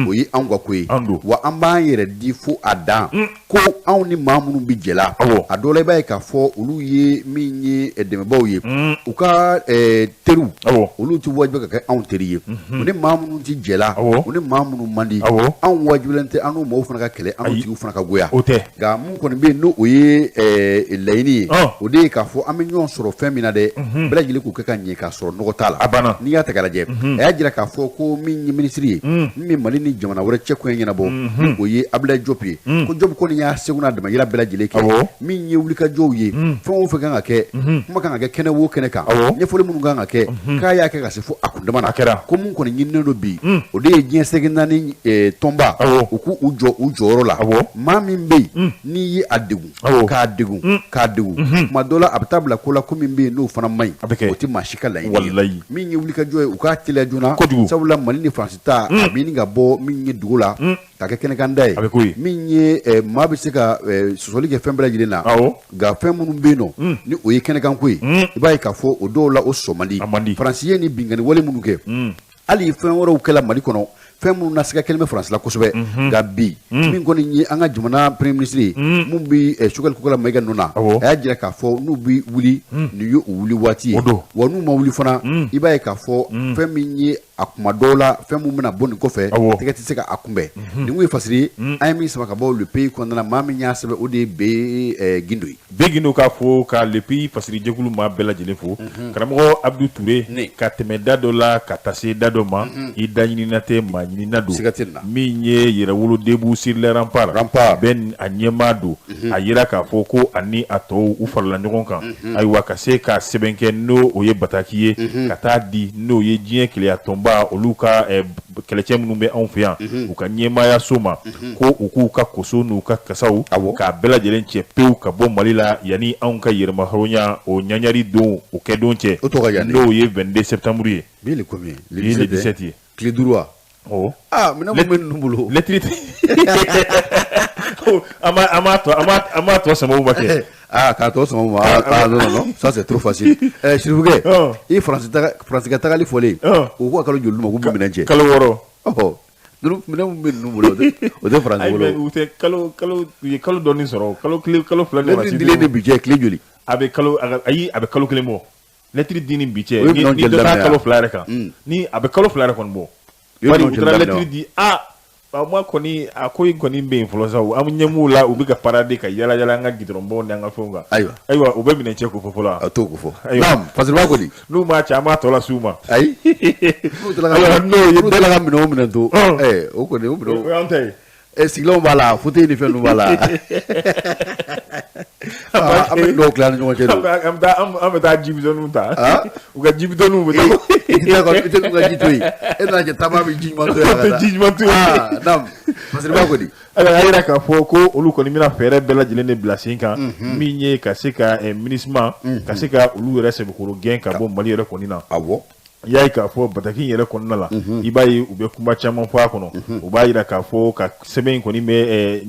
o ye anw ka ko ye, wa an b'an yɛrɛ di fo a dan. Ko anw ni maa minnu bɛ jɛ la, a dɔw la i b'a ye k'a fɔ olu ye min ye dɛmɛbaaw ye, u ka teriw, olu tɛ wajibi ka kɛ anw teri ye. U ni maa minnu tɛ jɛ la, u ni maa minnu man di, anw wajibilen tɛ an n'o maaw fana ka kɛlɛ, an n'o tigiw fana ka goya. Nka mun kɔni bɛ yen n'o o ye laɲini ye, o de ye k'a fɔ an bɛ ɲɔgɔn sɔrɔ fɛn min na dɛ, bɛɛ lajɛlen k'o kɛ ka ɲɛ k'a sɔrɔ nɔgɔ t'a la. A banna. N'i y'a ta k'a lajɛ, a y'a jira k'a fɔ ko min ye minisiri ye, min bɛ Mali ni jamana wɛrɛ cɛ koɲɛ ɲɛnabɔ, o ye Abdoulaye Diop ye. Ko Diop kɔni y'a seko n'a damayira bɛɛ lajɛlen kɛ, min ye wulikajɔw ye, fɛn o fɛn kan ka kɛ, kuma kan ka kɛ kɛnɛ o kɛnɛ kan, ɲɛfɔli minnu kan ka kɛ, k'a y'a kɛ ka se fo a kundama na. A kɛra. Ko mun kɔni ɲininen don bi, o de ye diɲɛ seleke naani tɔnba, u k'u jɔ u jɔyɔrɔ la. Maa min bɛ yen n'i ye a degun, k'a degun, k'a degun, tuma dɔ la a bɛ taa bila ko la, ko min bɛ yen n'o fana man ɲi, o tɛ maa si ka laɲini ye. Min ye wulikajɔ ye, u k'a teliya joona, sabula Mali ni Faransi ta a bɛ ɲini ka bɔ min ye dugu la ka kɛ kɛnɛkanda ye. A bɛ k'o ye. Min ye maa bɛ se ka sɔsɔli kɛ fɛn bɛɛ lajɛlen na, nka fɛn minnu bɛ yen nɔ ni o ye kɛnɛkanko ye, i b'a ye k'a fɔ o dɔw la o sɔsɔ man di. A man di. Faransi ye nin binkanni wale minnu kɛ, hali fɛn wɛrɛw kɛla Mali kɔnɔ, fɛn minnu na siga kɛlen bɛ Faransi la kosɛbɛ. Nka bi min kɔni ye an ka jamana premier ministre ye, mun bɛ Choguel Kokala Mayiga nɔ na, a y'a jira k'a fɔ n'u bɛ wuli, nin ye u wuli waati ye. Wa n'u ma wuli fana, i b'a ye k'a fɔ fɛn min ye a kuma dɔw la, fɛn min bɛna bɔ nin kɔfɛ, tɛgɛ tɛ se ka a kunbɛn. Nin kun ye fasiri ye an ye min sama ka bɔ Le Pays kɔnɔna na. Maa min y'a sɛbɛn, o de ye Be Gindo ye. Be Gindo k'a fo ka Le Pays fasiri jɛkulu maa bɛɛ lajɛlen fo. Karamɔgɔ Abdou Touré, ka tɛmɛ da dɔ la ka taa se da dɔ ma, i da ɲinina tɛ maa ɲinina don. Siga tɛ nin na. Min ye Yɛrɛwolo Debout sur les remparts, Rempart. Bɛn a ɲɛmaa don, a yira k'a fɔ ko ani a tɔw u farala ɲɔgɔn kan, ayiwa, ka se ka sɛbɛn kɛ, n'o o ye bataki ye, ka taa di n'o ye diɲɛ kelenya tɔnba, olu ka kɛlɛcɛ minnu bɛ anw fɛ yan, u ka ɲɛmaayaso ma, ko u k'u ka koso n'u ka kasaw k'a bɛɛ lajɛlen cɛ pewu ka bɔ Mali la yanni anw ka yɛrɛmahɔrɔnya o ɲaɲari don o kɛ don cɛ, O tɔgɔ yanni. n'o ye 22 septembre ye. Bi ye le combien? Le bi ye le 17 ye. Tile 5 wa? Aa, minɛn mun bɛ ninnu bolo. Lɛtiri an b'a tɔ sama u ma kɛ. Aa, k'a tɔ sama u ma. Ah non, non, non, ça c'est trop facile. Sirifukɛ, i Faransi taga, Faransi ka tagali fɔlen, u ko ka kalo joli d'u ma k'u bɛ minɛn cɛ? Kalo 6. Ɔhɔ, ninnu minɛn mun bɛ ninnu bolo, o tɛ Faransi bolo. U tɛ kalo kalo u ye kalo dɔɔni sɔrɔ, kalo kelen, kalo 2. Lɛtiri dilen ni bi cɛ, tile joli? A bɛ kalo, ayi, a bɛ kalo 1 bɔ. Lɛtiri di ni bi cɛ, ni dɔ t'a kalo 2 yɛrɛ kan, ni a bɛ kalo 2 yɛrɛ kɔni bɔ. Bari u taara lɛtiri di, aa. Ma kɔni a ko in kɔni bɛ yen fɔlɔ sa, an ɲɛ b'u la, u bɛ ka parade ka yala yala an ka gidɔrɔnbaw ni an ka fɛnw kan. Ayiwa. Ayiwa, u bɛ minɛ cɛ ko fɔ fɔlɔ. A t'o ko fɔ. Naam, Fasiriba ko di? N'u m'a cɛ, an b'a tɔ las'u ma. Ayi, n'u tilala ka minɛn o minɛn to, o kɔni o minɛn o y'an ta ye. Sigilanw b'a la, fauteuil ni fɛn ninnu b'a la. An bɛ dɔw tila ni ɲɔgɔn cɛ don. An bɛ taa jibidɔnniw ta, u ka jibidɔnniw bɛ taa. I tɛ ka ji to yen, e nana kɛ taama bɛ ji ɲuman to yen. Tɛ ji ɲuman to yen. Naam, Fasiriba ko di? Ayiwa, a yira k'a fɔ ko olu kɔni bɛna fɛɛrɛ bɛɛ lajɛlen de bila sen kan, min ye ka se ka MINUSMA, ka se ka olu yɛrɛ sɛbɛkɔrɔ gɛn ka bɔ Mali yɛrɛ kɔni na. Awɔ. I y'a ye k'a fɔ bataki in yɛrɛ kɔnɔna la, i b'a ye u bɛ kuma caman fɔ a kɔnɔ. U b'a jira k'a fɔ ka sɛbɛn in kɔni bɛ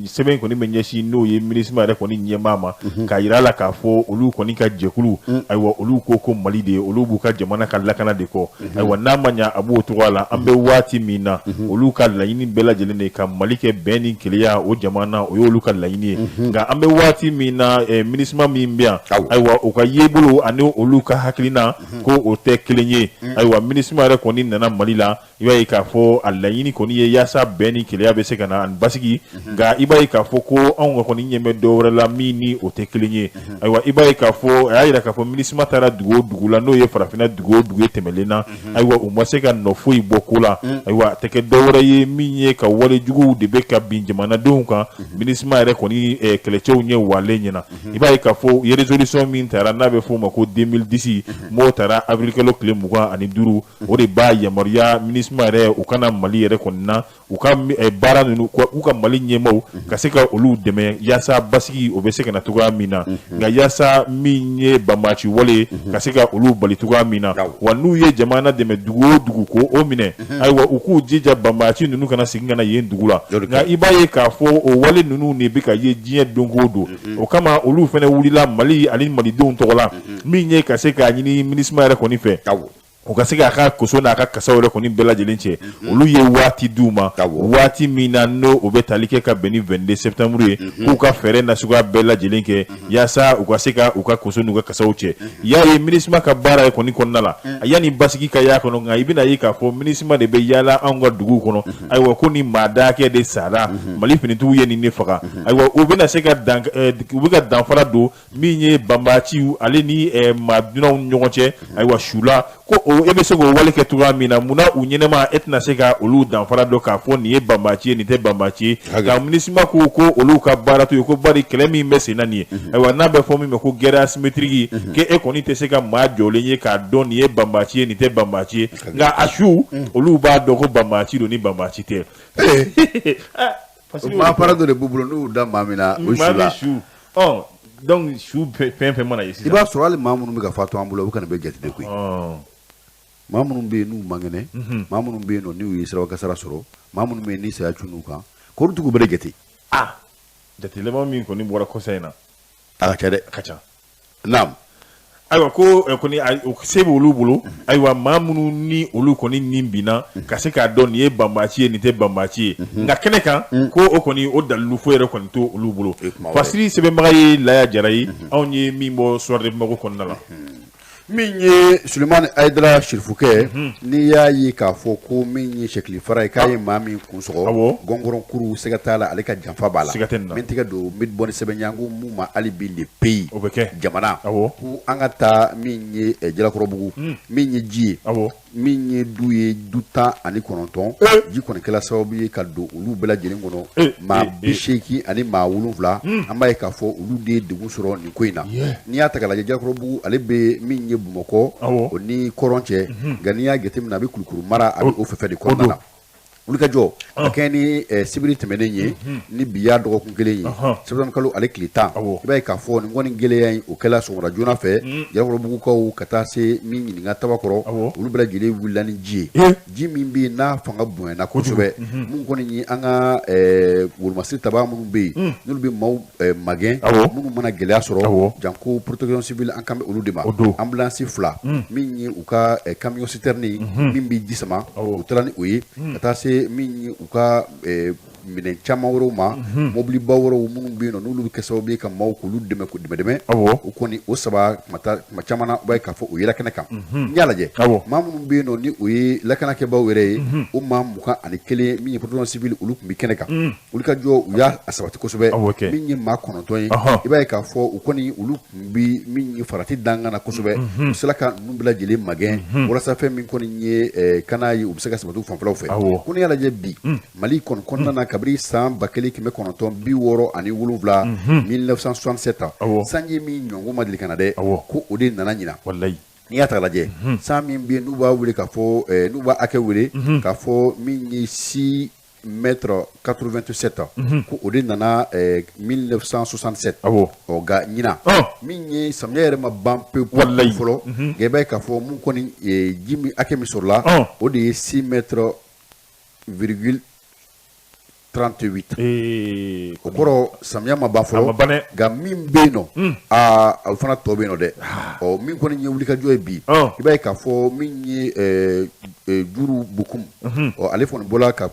ɲɛsin n'o ye MINUSMA yɛrɛ kɔni ɲɛmaa ma, k'a jira a la k'a fɔ olu kɔni ka jɛkulu, ayiwa, olu ko Mali de ye, olu b'u ka jamana ka lakana de kɔ. Ayiwa, n'a ma ɲɛ a b'o cogoya la, an bɛ waati min na, olu ka laɲini bɛɛ lajɛlen de ka Mali kɛ bɛn ni kelenya o jamana, o y'olu ka laɲini ye. Nka an bɛ waati min na, MINUSMA min bɛ yan, ayiwa, u ka yebolo ani olu ka hakilina ko o tɛ kelen ye. Ayiwa, MINUSMA yɛrɛ kɔni nana Mali la, i b'a ye k'a fɔ a laɲini kɔni ye yaasa bɛn ni kelenya bɛ se ka na ani basigi. Nka i b'a ye k'a fɔ ko anw ka kɔni ɲɛ bɛ dɔ wɛrɛ la min ni o tɛ kelen ye. Ayiwa, i b'a ye k'a fɔ a y'a jira k'a fɔ MINUSMA taara dugu o dugu la, n'o ye farafinna dugu o dugu ye tɛmɛlen na, ayiwa, u ma se ka nɔ foyi bɔ ko la. Ayiwa, a tɛ kɛ dɔ wɛrɛ ye min ye ka wale juguw de bɛ ka bin jamanadenw kan, MINUSMA yɛrɛ kɔni kɛlɛcɛw ɲɛ walen ɲɛna. I b'a ye k'a fɔ u ye résolution min tara n'a bɛ f'o ma ko 2010, m'o tara avril kalo tile 25, o de b'a yamaruya MINUSMA yɛrɛ u ka na Mali yɛrɛ kɔni na, u ka baara ninnu, u ka Mali ɲɛmaaw ka se ka olu dɛmɛ yaasa basigi o bɛ se ka na cogoya min na, nka yaasa min ye banbaanci wale ka se ka olu bali cogoya min na. Wa n'u ye jamana dɛmɛ dugu o dugu ko o minɛ, ayiwa, u k'u jija banbaanci ninnu kana segin ka na yen dugu la. Nka i b'a ye k'a fɔ o wale ninnu de bɛ ka ye diɲɛ don o don. O kama olu fana wulila Mali ani malidenw tɔgɔ la, min ye ka se k'a ɲini MINUSMA yɛrɛ kɔni fɛ, u ka se k'a ka koso n'a ka kasaw yɛrɛ kɔni bɛɛ lajɛlen cɛ. Olu ye waati d'u ma, waati min na n'o o bɛ tali kɛ ka bɛn ni 22 septembre ye, k'u ka fɛɛrɛ nasuguya bɛɛ lajɛlen kɛ yaasa u ka se ka u ka koso n'u ka kasaw cɛ. Y'a ye MINUSMA ka baara ye kɔni kɔnɔna la, yanni basigi ka y'a kɔnɔ. Nka i bɛna ye k'a fɔ MINUSMA de bɛ yaala anw ka duguw kɔnɔ. Ayiwa, ko ni maa da hakɛ de sara, Mali finitigiw ye nin de faga. Ayiwa, u bɛna se ka u bɛ ka danfara don min ye banbaanciw ale ni maa dunanw ni ɲɔgɔn cɛ. Ayiwa, su la ko e bɛ se k'o wale kɛ cogoya min na, munna u ɲɛnama e tɛna se ka olu danfara dɔn k'a fɔ nin ye banbaanci ye, nin tɛ banbaanci ye? Nka MINUSMA ko olu ka baara to yen, ko bari kɛlɛ min bɛ sen na nin ye, ayiwa, n'a bɛ fɔ min ma ko guerre asymétrique, k'e kɔni tɛ se ka maa jɔlen ye k'a dɔn nin ye banbaanci ye, nin tɛ banbaanci ye. Nka a su, olu b'a dɔn ko banbaanci don ni banbaanci tɛ. Maa fara dɔ de b'u bolo, n'u da maa min na, o su la. Su, donc su fɛn fɛn mana ye sisan, i b'a sɔrɔ hali maa minnu bɛ ka fatu an bolo, u kana bɛ jate de koyi. Maa minnu bɛ yen n'u man kɛnɛ, maa minnu bɛ yen nɔ n'u ye siraba kasara sɔrɔ, maa minnu bɛ yen ni saya cun'u kan, k'olu tigiw bɛɛ jate. Ah, jate laban min kɔni bɔra kɔsa in na, a ka ca dɛ. A ka ca. Naam. Ayiwa, ko kɔni se bɛ olu bolo. Ayiwa, maa minnu ni olu kɔni ni binna, ka se k'a dɔn nin ye banbaanci ye, nin tɛ banbaanci ye, nka kɛnɛ kan ko o kɔni o dalilu foyi yɛrɛ kɔni to olu bolo. Fasiri sɛbɛnbaga ye Laya Jara ye, anw ye min bɔ Soir de Bamako kɔnɔna la. Min ye Sulemani Hayidara Sirifukɛ, n'i y'a ye k'a fɔ ko min ye sɛkili fara ye, k'a ye maa min kun sɔgɔ, gɔngɔrɔnkuru, siga t'a la ale ka janfa b'a la. Min tɛgɛ don n bɛ bɔ ni sɛbɛn ye, an ko mun ma hali bi le pays, o bɛ kɛ jamana, ko an ka taa min ye Jalakɔrɔbugu, min ye ji ye, min ye du ye, du 19, ji kɔni kɛla sababu ye ka don olu bɛɛ lajɛlen kɔnɔ, maa 87, an b'a ye k'a fɔ olu de ye degun sɔrɔ nin ko in na. N'i y'a ta k'a lajɛ, Jalakɔrɔbugu ale bɛ min ye Bamakɔ o ni kɔrɔn cɛ, nka n'i y'a jateminɛ, a bɛ Kulukoro mara, a bɛ o fɛfɛ de kɔnɔna na. Wulikajɔ ka kɛɲɛ ni sibiri tɛmɛnen ye, ni bi y'a dɔgɔkun kelen ye, septembre kalo ale tile 10, i b'a ye k'a fɔ nin kɔni gɛlɛya in, o kɛla sɔgɔmada joona fɛ. Jalakɔrɔbugukaw ka taa se min ɲininka Tabakɔrɔ, olu bɛɛ lajɛlen wulila ni ji ye, ji min bɛ yen n'a fanga bonyana kosɛbɛ. Mun kɔni ye an ka wolomasiri tabaa minnu bɛ yen, n'olu bɛ maaw magɛn minnu mana gɛlɛya sɔrɔ, janko protection civile, an kan bɛ olu de ma, ambulance fila, min ye u ka camion citerne min bɛ ji sama, u taara ni o ye ka taa se min ye u ka minɛn caman wɛrɛw ma, mobiliba wɛrɛw minnu bɛ yen nɔ, n'olu bɛ kɛ sababu ye ka maaw k'olu dɛmɛ, k'u dɛmɛ dɛmɛ. O kɔni o saba tuma caman na, i b'a ye k'a fɔ o yera kɛnɛ kan. N'i y'a lajɛ, maa minnu bɛ yen nɔ, ni o ye lakanakɛbaaw yɛrɛ ye, o maa 21, min ye protection civile, olu tun bɛ kɛnɛ kan. Wulikajɔ u y'a sabati kosɛbɛ. Min ye maa 9 ye, i b'a ye k'a fɔ u kɔni olu tun bɛ min ye farati dankan na kosɛbɛ. U sera ka ninnu bɛɛ lajɛlen magɛn walasa fɛn min kɔni ye kana ye, u bɛ se ka sabati u fanfɛlaw fɛ. Ko n'i y'a lajɛ bi, Mali kɔni kɔnɔna na, kabini san 1967, 1967, sanji min ɲɔgɔn ma deli ka na dɛ, ko o de nana ɲinan. N'i y'a ta lajɛ, san min bɛ yen n'u b'a wele k'a fɔ, n'u b'a hakɛ wele k'a fɔ min ye 6 mètres 87, ko o de nana 1967. Ɔ nka ɲinan, min ye samiya yɛrɛ ma ban pewu fɔlɔ, nka i b'a ye k'a fɔ mun kɔni ji min hakɛ min sɔrɔla, o de ye 6 mètres virgule 38. O kɔrɔ samiya ma ban fɔlɔ, nka min bɛ yen nɔ, aa, o fana tɔ bɛ yen nɔ dɛ. Ɔ min kɔni ye wulikajɔ ye bi, i b'a ye k'a fɔ min ye Juru Bokum, ɔ ale kɔni bɔra ka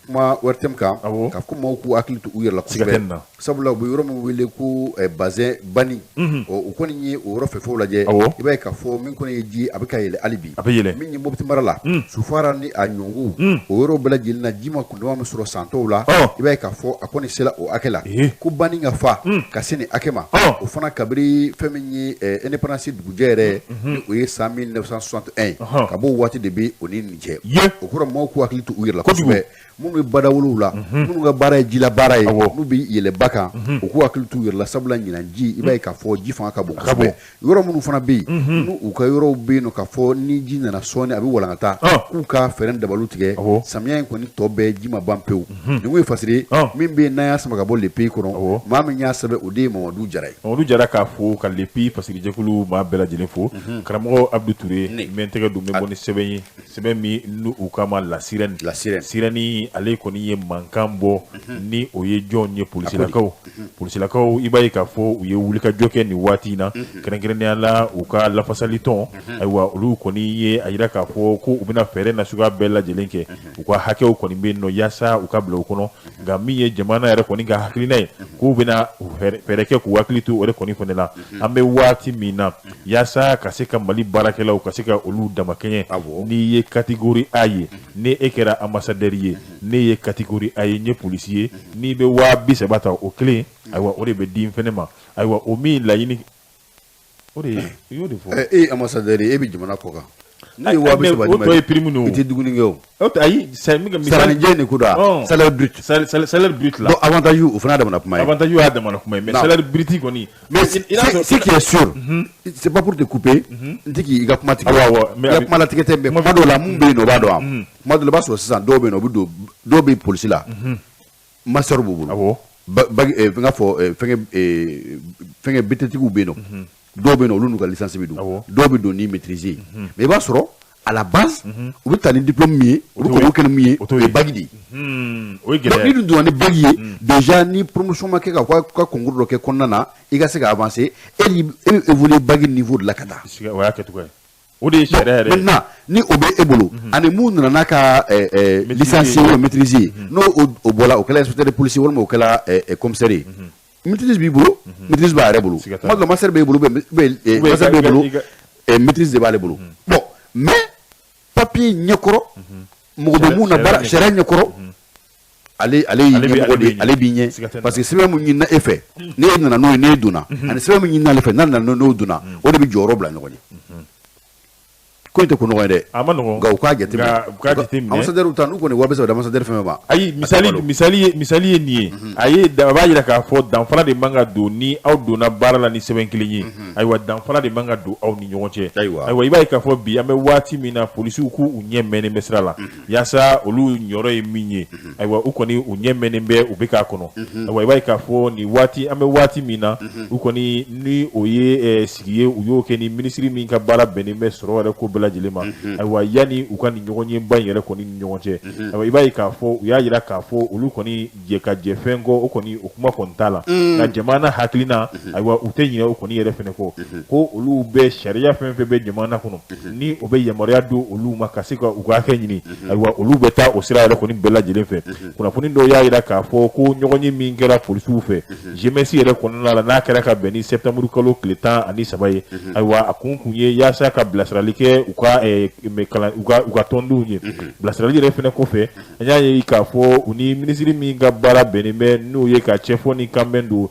kuma ORTM kan ka ko maaw k'u hakili to u yɛrɛ la kosɛbɛ, sabula u bɛ yɔrɔ min wele ko bazin bani. Ɔ u kɔni ye o yɔrɔ fɛfɛw lajɛ, i b'a ye k'a fɔ min kɔni ye ji, a bɛ ka yɛlɛ hali bi. A bɛ yɛlɛ. Min ye Mopti mara la, Sufara ni a ɲɔgɔnw, o yɔrɔ bɛɛ lajɛlen na, ji ma kundama min sɔrɔ san tɔw la, i b'a ye k'a fɔ a kɔni sera o hakɛ la. Ko bani ka fa ka se nin hakɛ ma, o fana kabini fɛn min ye indépendance dugujɛ yɛrɛ, ni o ye san 1961, ka b'o waati de bɛ o ni nin cɛ. O kɔrɔ maaw k'u hakili to u yɛrɛ la kosɛbɛ. Minnu bɛ badawolow la, minnu ka baara ye jila baara ye, n'u bɛ yɛlɛ ba kan, u k'u hakili t'u yɛrɛ la, sabula ɲinan ji, i b'a ye k'a fɔ ji fanga ka bon kosɛbɛ. Yɔrɔ minnu fana bɛ yen, n'u u ka yɔrɔw bɛ yen nɔ, k'a fɔ ni ji nana sɔɔni a bɛ walankata, k'u ka fɛɛrɛ dabaliw tigɛ. Samiya in kɔni tɔ bɛɛ, ji ma ban pewu. Nin kun ye fasiri ye min bɛ yen n'an y'a sama ka bɔ Le Pays kɔnɔ. Maa min y'a sɛbɛn, o de ye Mamadu Jara ye. Mamadu Jara k'a fo, ka Le Pays fasirijɛkulu maa bɛɛ lajɛlen fo. Karamɔgɔ Abdu Ture, n bɛ n tɛgɛ don, n bɛ bɔ ni sɛbɛn ye, sɛbɛn min n'u u k'a ma La Sirène. La Sirène. Sirène, ale kɔni ye mankan bɔ ni o ye jɔn ye? Polisilakaw. Polisilakaw, i b'a ye k'a fɔ u ye wulikajɔ kɛ nin waati in na, kɛrɛnkɛrɛnnenya la u ka lafasalitɔn. Ayiwa, olu kɔni ye a jira k'a fɔ ko u bɛna fɛɛrɛ nasuguya bɛɛ lajɛlen kɛ, u ka hakɛw kɔni bɛ yen nɔ yaasa u ka bila u kɔnɔ. Nka min ye jamana yɛrɛ kɔni ka hakilina ye, k'u bɛna fɛɛrɛ kɛ k'u hakili to o yɛrɛ kɔni fana la an bɛ waati min na, yaasa ka se ka Mali baarakɛlaw ka se ka olu damakɛɲɛ. N'i ye catégorie A ye, ni e kɛra ambassadeur ye, ne ye catégorie A ye, n ye polisi ye, n'i bɛ 30.000 ta, o kelen, ayiwa, o de bɛ di n fɛnɛ ma. Ayiwa, o min laɲini, o de ye, i y'o de fɔ. E ye ambassadeur ye, e bɛ jamana kɔ kan. Ne ye 30.000 O tɔ ye prime i tɛ dumuni kɛ o. Ayi, Saralijɛ nin ko da salaire brut. Salaire brut la. Donc avantage, o fana damana kuma ye. Avantage y'a damana kuma ye, mais salaire brut kɔni. Mais ce qui est sûr, c'est pas pour te couper, n tɛ k'i ka kuma tigɛ. Awɔ, mais i ka kuma latigɛ tɛ, mais kuma dɔw la mun bɛ yen nɔ, o b'a dɔn wa? Kuma dɔw la, i b'a sɔrɔ sisan dɔw bɛ yen nɔ, u bɛ don, dɔw bɛ polisi la. Master b'u bolo. Bac, n k'a fɔ fɛnkɛ fɛnkɛ BT-tigiw bɛ yen nɔ. Dɔw bɛ yen nɔ, olu n'u ka licence bɛ don. Dɔw bɛ don ni maîtrise ye. Mais i b'a sɔrɔ à la base, u bɛ taa ni diplôme min ye, u bɛ concours kɛ ni min ye, o ye bac de ye. O ye gɛlɛya. Donc n'i dun donna ni bac ye, déjà ni promotion ma kɛ ka concours dɔ kɛ kɔnɔna na, i ka se ka avancer, e ni e bɛ évoluer bac niveau de la ka taa. O y'a kɛcogo ye. O de ye sariya yɛrɛ ye. Maintenant, ni o bɛ e bolo, ani mun nana n'a ka licence ye, maîtrise ye, n'o o bɔra, o kɛra inspecteur de police walima o kɛra commissaire ye. Maîtrise b'i bolo, maîtrise b'a yɛrɛ bolo. Kuma dɔ la, master b'e bolo, master b'e bolo, maîtrise de b'ale bolo. Bon, mais papier ɲɛkɔrɔ, mɔgɔ bɛ mun na baara sariya ɲɛkɔrɔ, ale y'i ɲɛmɔgɔ de ye, ale b'i ɲɛ, parce que sɛbɛn min ɲinina e fɛ, ne e nana n'o ye, n'e donna, ani sɛbɛn min ɲinina ale fɛ, n'a nana n'o donna, o de bɛ jɔyɔrɔ bila ɲɔgɔn ye. Ko in tɛ ko nɔgɔ ye dɛ. A ma nɔgɔn. Nka u k'a jateminɛ. Nka u k'a jateminɛ. Ambassadeur ta, n'u kɔni 30.000 di ambassadeur fɛn fɛn ma. Ayi, misali ye nin ye. A ye a b'a jira k'a fɔ danfara de man ka don ni aw donna baara la ni sɛbɛn kelen ye. Ayiwa, danfara de man ka don aw ni ɲɔgɔn cɛ. Ayiwa, i b'a ye k'a fɔ bi an bɛ waati min na, polisiw k'u ɲɛ mɛnnen bɛ sira la yaasa olu ɲɔrɔ ye min ye. Ayiwa, u kɔni u ɲɛ mɛnnen bɛ, u bɛ k'a kɔnɔ. Ayiwa, i b'a ye k'a fɔ nin waati an bɛ waati min na, u kɔni ni o ye sigi ye, u y'o kɛ ni minisiri min ka baara bɛnnen bɛ sɔrɔ yɛrɛ ko bɛɛ bɛɛ lajɛlen ma. Ayiwa, yanni u ka nin ɲɔgɔnyeba in yɛrɛ kɔni ni ɲɔgɔn cɛ, ayiwa, i b'a ye k'a fɔ u y'a jira k'a fɔ olu kɔni jɛ ka jɛ fɛn kɔ, o kɔni o kuma kɔni t'a la. Nka jamana hakilina, ayiwa, u tɛ ɲinɛ o kɔni yɛrɛ fɛnɛ kɔ, ko olu bɛ sariya fɛn fɛn bɛ jamana kɔnɔ ni o bɛ yamaruya di olu ma ka se ka u ka hakɛ ɲini, ayiwa, olu bɛ taa o sira yɛrɛ kɔni bɛɛ lajɛlen fɛ. Kunnafoni dɔw y'a jira k'a fɔ ko ɲɔgɔnye min kɛra polisiw fɛ GMS yɛrɛ kɔnɔna la, n'a kɛra ka bɛn ni septembre kalo tile 13 ye, ayiwa, a kun kun ye yaasa ka bilasirali kɛ u ka tɔndenw ye. Bilasirali yɛrɛ fɛnɛ kɔfɛ, an y'a ye k'a fɔ u ni minisiri min ka baara bɛnnen bɛ, n'o ye ka cɛfɔ ni kanbɛn don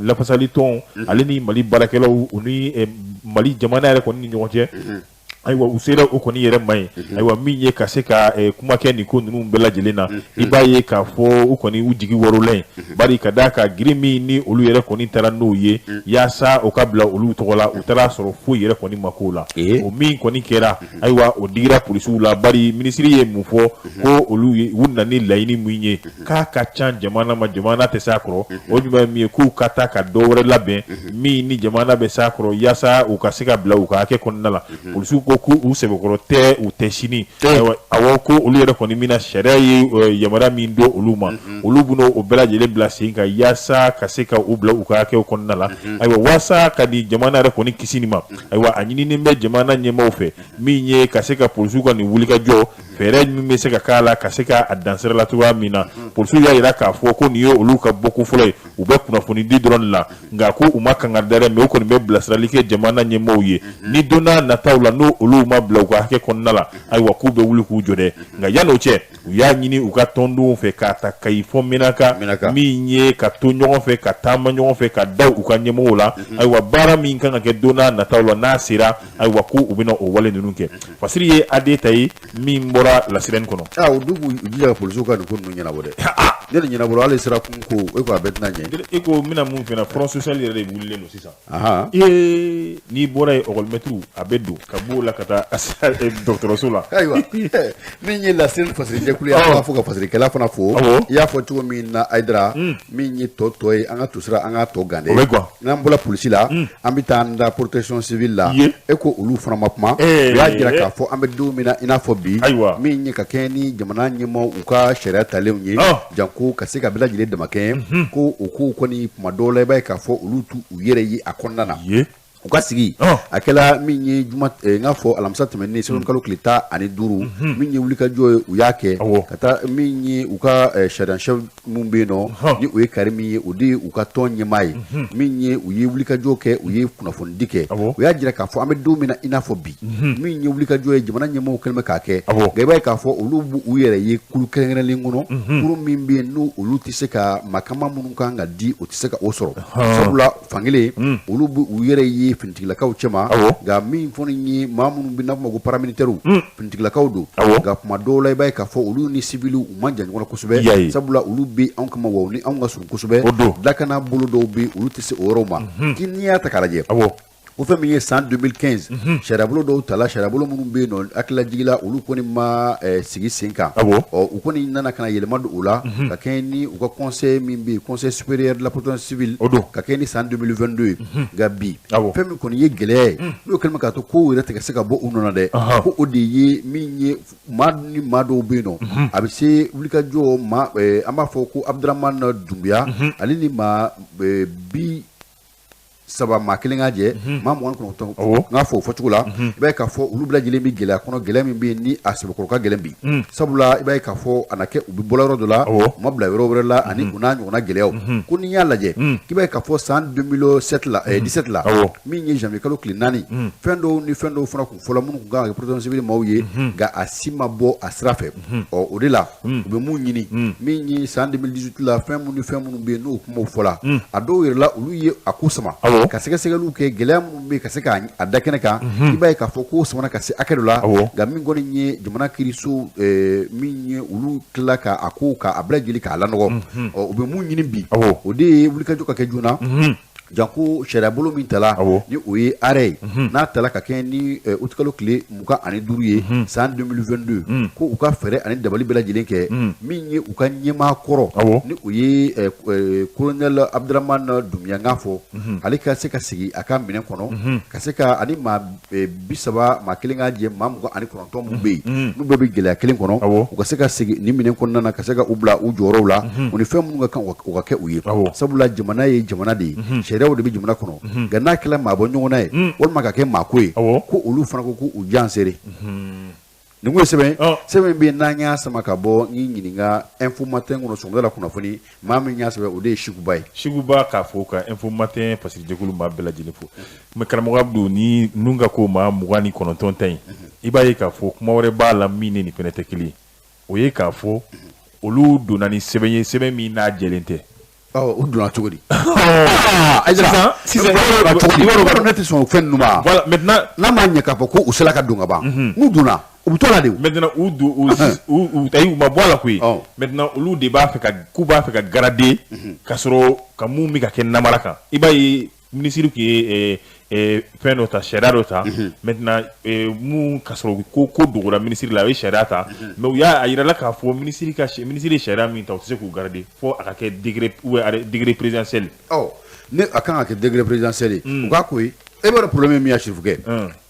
lafasali tɔn ale ni Mali baarakɛlaw, u ni Mali jamana yɛrɛ kɔni ni ɲɔgɔn cɛ, ayiwa, u sera o kɔni yɛrɛ ma ye. Ayiwa, min ye ka se ka kuma kɛ nin ko ninnu bɛɛ lajɛlen na, i b'a ye k'a fɔ u kɔni u jigi warola yen, bari ka d'a kan grille min ni olu yɛrɛ kɔni taara n'o ye yaasa o ka bila olu tɔgɔ la, u taara sɔrɔ foyi yɛrɛ kɔni ma k'o la. O min kɔni kɛra, ayiwa, o digira polisiw la, bari minisiri ye mun fɔ? Ko olu ye u na ni laɲini min ye, k'a ka ca jamana ma, jamana tɛ s'a kɔrɔ. O ɲuman ye min ye, k'u ka taa ka dɔ wɛrɛ labɛn min ni jamana bɛ s'a kɔrɔ, yaasa u ka se ka bila u ka hakɛ kɔnɔna la. Polisiw ko k'u sɛbɛkɔrɔ tɛ, u tɛ sini. Awɔ, ko olu yɛrɛ kɔni min na sariya ye yamaruya min don olu ma, olu bɛna o bɛɛ lajɛlen bila sen kan yaasa ka se ka u bila u ka hakɛw kɔnɔna la. Ayiwa, waasa ka nin jamana yɛrɛ kɔni kisi nin ma, ayiwa, a ɲininen bɛ jamana ɲɛmaaw fɛ min ye ka se ka polisiw ka nin wulikajɔ fɛɛrɛ min bɛ se ka k'a la ka se ka a dansira la cogoya min na. Polisiw y'a jira k'a fɔ ko nin ye olu ka bɔko fɔlɔ ye, u bɛ kunnafoni di dɔrɔn la, nka ko u ma kangari da dɛ, mais u kɔni bɛ bilasirali kɛ jamana ɲɛmaaw ye ni don n'a nataw la, n'o olu ma bila u ka hakɛ kɔnɔna la, ayiwa, k'u bɛ wuli k'u jɔ dɛ. Nka yan'o cɛ, u y'a ɲini u ka tɔndenw fɛ k'a ta Kayi fɔ Menaka, min ye ka to ɲɔgɔn fɛ, ka taama ɲɔgɔn fɛ, ka da u ka ɲɛmɔgɔw la. Ayiwa, baara min kan ka kɛ don n'a nataw la, n'a sera, ayiwa, ko u bɛna o wale ninnu kɛ. Fasiri ye AD ta ye min bɔra La Sirène kɔnɔ. Aa, o dun k'u jija ka polisiw ka nin ko ninnu ɲɛnabɔ dɛ. Ne ni ɲɛnabɔ, hali sira kun ko e ko a bɛɛ tɛna ɲɛ. E ko n bɛna mun fɛnɛ, front social yɛrɛ de wulilen don sisan. Ee, n'i bɔra yen, école a bɛ don ka b'o la ka taa dɔgɔtɔrɔso la. Ayiwa, min ye La Sirène fasirijɛkulu ye, an b'a fɔ ka fasirikɛla fana fo. I y'a fɔ cogo min na, Hayidara, min ye tɔ tɔ ye, an ka tosira, an ka tɔ gan dɛ. N'an bɔra polisi la, an bɛ taa an da protection civile la. E ko olu fana ma kuma, u y'a jira k'a fɔ an bɛ don min na i n'a fɔ bi, min ye ka kɛɲɛ ni jamana ɲɛmaaw u ka sariya talenw ye, janko ka se ka bɛɛ lajɛlen damakɛɲɛ, ko o kow kɔni tuma dɔw la, i b'a ye k'a fɔ olu t'u u yɛrɛ ye a kɔnɔna na. U ka sigi a kɛla min ye juma, n k'a fɔ alamisa tɛmɛnen, sɛbɛn kalo tile 15, min ye wulikajɔ ye, u y'a kɛ ka taa min ye u ka sergent-chef min bɛ yen nɔ, ni o ye Kari min ye, o de ye u ka tɔn ɲɛmaa ye. Min ye u ye wulikajɔ kɛ, u ye kunnafonidi kɛ, u y'a jira k'a fɔ an bɛ don min na i n'a fɔ bi, min ye wulikajɔ ye, jamana ɲɛmaaw kɛlen bɛ k'a kɛ. Nka i b'a ye k'a fɔ olu b'u yɛrɛ ye kulu kɛrɛnkɛrɛnlen kɔnɔ, kulu min bɛ yen n'u olu tɛ se ka makama minnu kan ka di, o tɛ se ka o sɔrɔ, sabula fankelen olu bɛ u yɛrɛ ye finitigilakaw cɛma. Nka min fɔni ye maa minnu bɛ n'a fɔ ma ko paramilitaires, finitigilakaw don, nka kuma dɔw la i b'a ye k'a fɔ olu ni civils u man jan ɲɔgɔn na kosɛbɛ, sabula olu bɛ anw kama wa u ni anw ka surun kosɛbɛ. Lakana bolo dɔw bɛ, olu tɛ se o yɔrɔw ma. K'i n'i y'a ta k'a lajɛ, o fɛn min ye san 2015 sariyabolo dɔw tala, sariyabolo minnu bɛ yen nɔ, hakililajigila, olu kɔni ma sigi sen kan. Ɔ, u kɔni nana ka na yɛlɛma don o la ka kɛɲɛ ni u ka conseil min bɛ yen, conseil supérieur de la protection civile, ka kɛɲɛ ni san 2022 ye. Nka bi, fɛn min kɔni ye gɛlɛya ye, n'o kɛlen bɛ k'a to kow yɛrɛ tɛ ka se ka bɔ u nɔ na dɛ, ko o de ye min ye maa ni maa dɔw bɛ yen nɔ, a bɛ se wulikajɔ ma, an b'a fɔ ko Abdramane Doumbia, ale ni maa 30, maa kelen ka jɛ maa 29, n k'a fɔ o fɔcogo la, i b'a ye k'a fɔ olu bɛɛ lajɛlen bɛ gɛlɛya kɔnɔ, gɛlɛya min bɛ yen ni a sɛbɛkɔrɔ ka gɛlɛn bi, sabula i b'a ye k'a fɔ a na kɛ u bɛ bɔla yɔrɔ dɔ la, u ma bila yɔrɔ wɛrɛ la, ani u n'a ɲɔgɔnna gɛlɛyaw. Ko n'i y'a lajɛ, k'i b'a ye k'a fɔ san 2007 la, 17 la, min ye janvier kalo tile 4, fɛn dɔw ni fɛn dɔw fana kun fɔla minnu kun kan ka kɛ protection civile maaw ye, nka a si ma bɔ a sira fɛ. Ɔ, o de la u bɛ mun ɲini, min ye san 2018 la, fɛn minnu ni fɛn minnu bɛ yen n'o kumaw fɔla, a dɔw yɛrɛ la, olu ye a ko sama ka sɛgɛsɛgɛliw kɛ, gɛlɛya minnu bɛ yen ka se k'a da kɛnɛ kan. I b'a ye k'a fɔ ko samana ka se hakɛ dɔ la, nka min kɔni ye jamana kiiriso, min ye olu tila ka a ko k'a bɛɛ lajɛlen k'a lanɔgɔ. Ɔ, u bɛ mun ɲini bi? O de ye wulikajɔ ka kɛ joona. Janko sariyabolo min tala ni o ye arrêt ye, n'a tala ka kɛ ni utikalo tile 25 ye san 2022, ko u ka fɛɛrɛ ani dabali bɛɛ lajɛlen kɛ min ye u ka ɲɛmaa kɔrɔ, ni o ye colonel Abdramane Doumbouya k'a fɔ ale ka se ka sigi a ka minɛn kɔnɔ, ka se ka ani maa 30 maa kelen ka jɛ maa 29 minnu bɛ yen, n'u bɛɛ bɛ gɛlɛya kelen kɔnɔ, u ka se ka segin nin minɛn kɔnɔna na, ka se ka u bila u jɔyɔrɔw la, u ni fɛn minnu ka kan u ka kɛ u ye. Sabula jamana ye jamana de ye, sariyaw de bɛ jamana kɔnɔ. Nka n'a kɛra maa bɔ ɲɔgɔn na ye walima ka kɛ maako ye, ko olu fana ko k'u jan seere. Nin ye sɛbɛn sɛbɛn bɛ n'an y'a sama ka bɔ n y'i ɲininka Info Matin kɔnɔ sɔgɔmada la kunnafoni maa min y'a sɛbɛn, o de ye Sikuba ye. Sikuba k'a fɔ ka Info Matin fasiri jɛkulu maa bɛɛ lajɛlen fo. Mais karamɔgɔ Abdu, ni ninnu ka ko maa 29 ta in, i b'a ye k'a fɔ kuma wɛrɛ b'a la min ni nin fana tɛ kelen ye. O ye k'a fɔ olu donna ni sɛbɛn ye, sɛbɛn min n'a jɛlen tɛ. U donna cogo di? Sisan sisan i b'a dɔn ne tɛ sɔn o fɛn ninnu ma. Voilà, maintenant n'a ma ɲɛ k'a fɔ ko u sera ka don ka ban, n'u donna, u bɛ to la de. Maintenant u don u u ayi, u ma bɔ a la koyi. Maintenant olu de b'a fɛ ka k'u b'a fɛ ka garder ka sɔrɔ ka mun bɛ ka kɛ namara kan. I b'a ye minisiri tun ye fɛn dɔ ta, sariya dɔ ta. Maintenant mun ka sɔrɔ ko ko dogora minisiri la, a ye sariya ta, mais u y'a a yirala k'a fɔ minisiri ka minisiri ye sariya min ta, u tɛ se k'u garder fo a ka kɛ décret ou bien décret présidentiel. Ɔ, ne a kan ka kɛ décret présidentiel ye, u k'a ko ye. E b'a dɔn problème min y'a Sirifukɛ,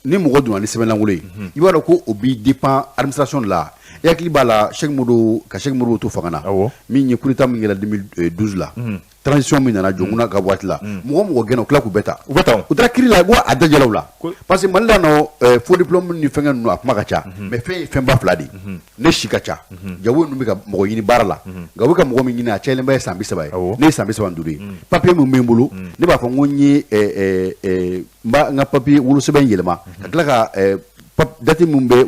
ni mɔgɔ donna ni sɛbɛnlankolon ye, i b'a dɔn ko o b'i dépend administration de la. I hakili b'a la Cheick Modibo, ka Cheick Modibo to fanga na, min ye coup d'état min kɛra 2012 la, transition min nana Dioncounda ka waati la, mɔgɔ mɔgɔ gɛnna, u tila k'u bɛɛ ta. U bɛ ta. U taara kiiri la ko a dajɛla u la, parce que Mali la nɔ, faux diplôme ni fɛnkɛ ninnu, a kuma ka ca, mais fɛn ye fɛnba fila de ye. Ne si ka ca, jago ninnu bɛ ka mɔgɔ ɲini baara la, nka u bɛ ka mɔgɔ min ɲini, a cayalenba ye san 30 ye. Ne ye san 35 ye. Papier min bɛ n bolo, ne b'a fɔ n ko n ye n b'a n ka papier wolosɛbɛn yɛlɛma ka tila ka date min bɛ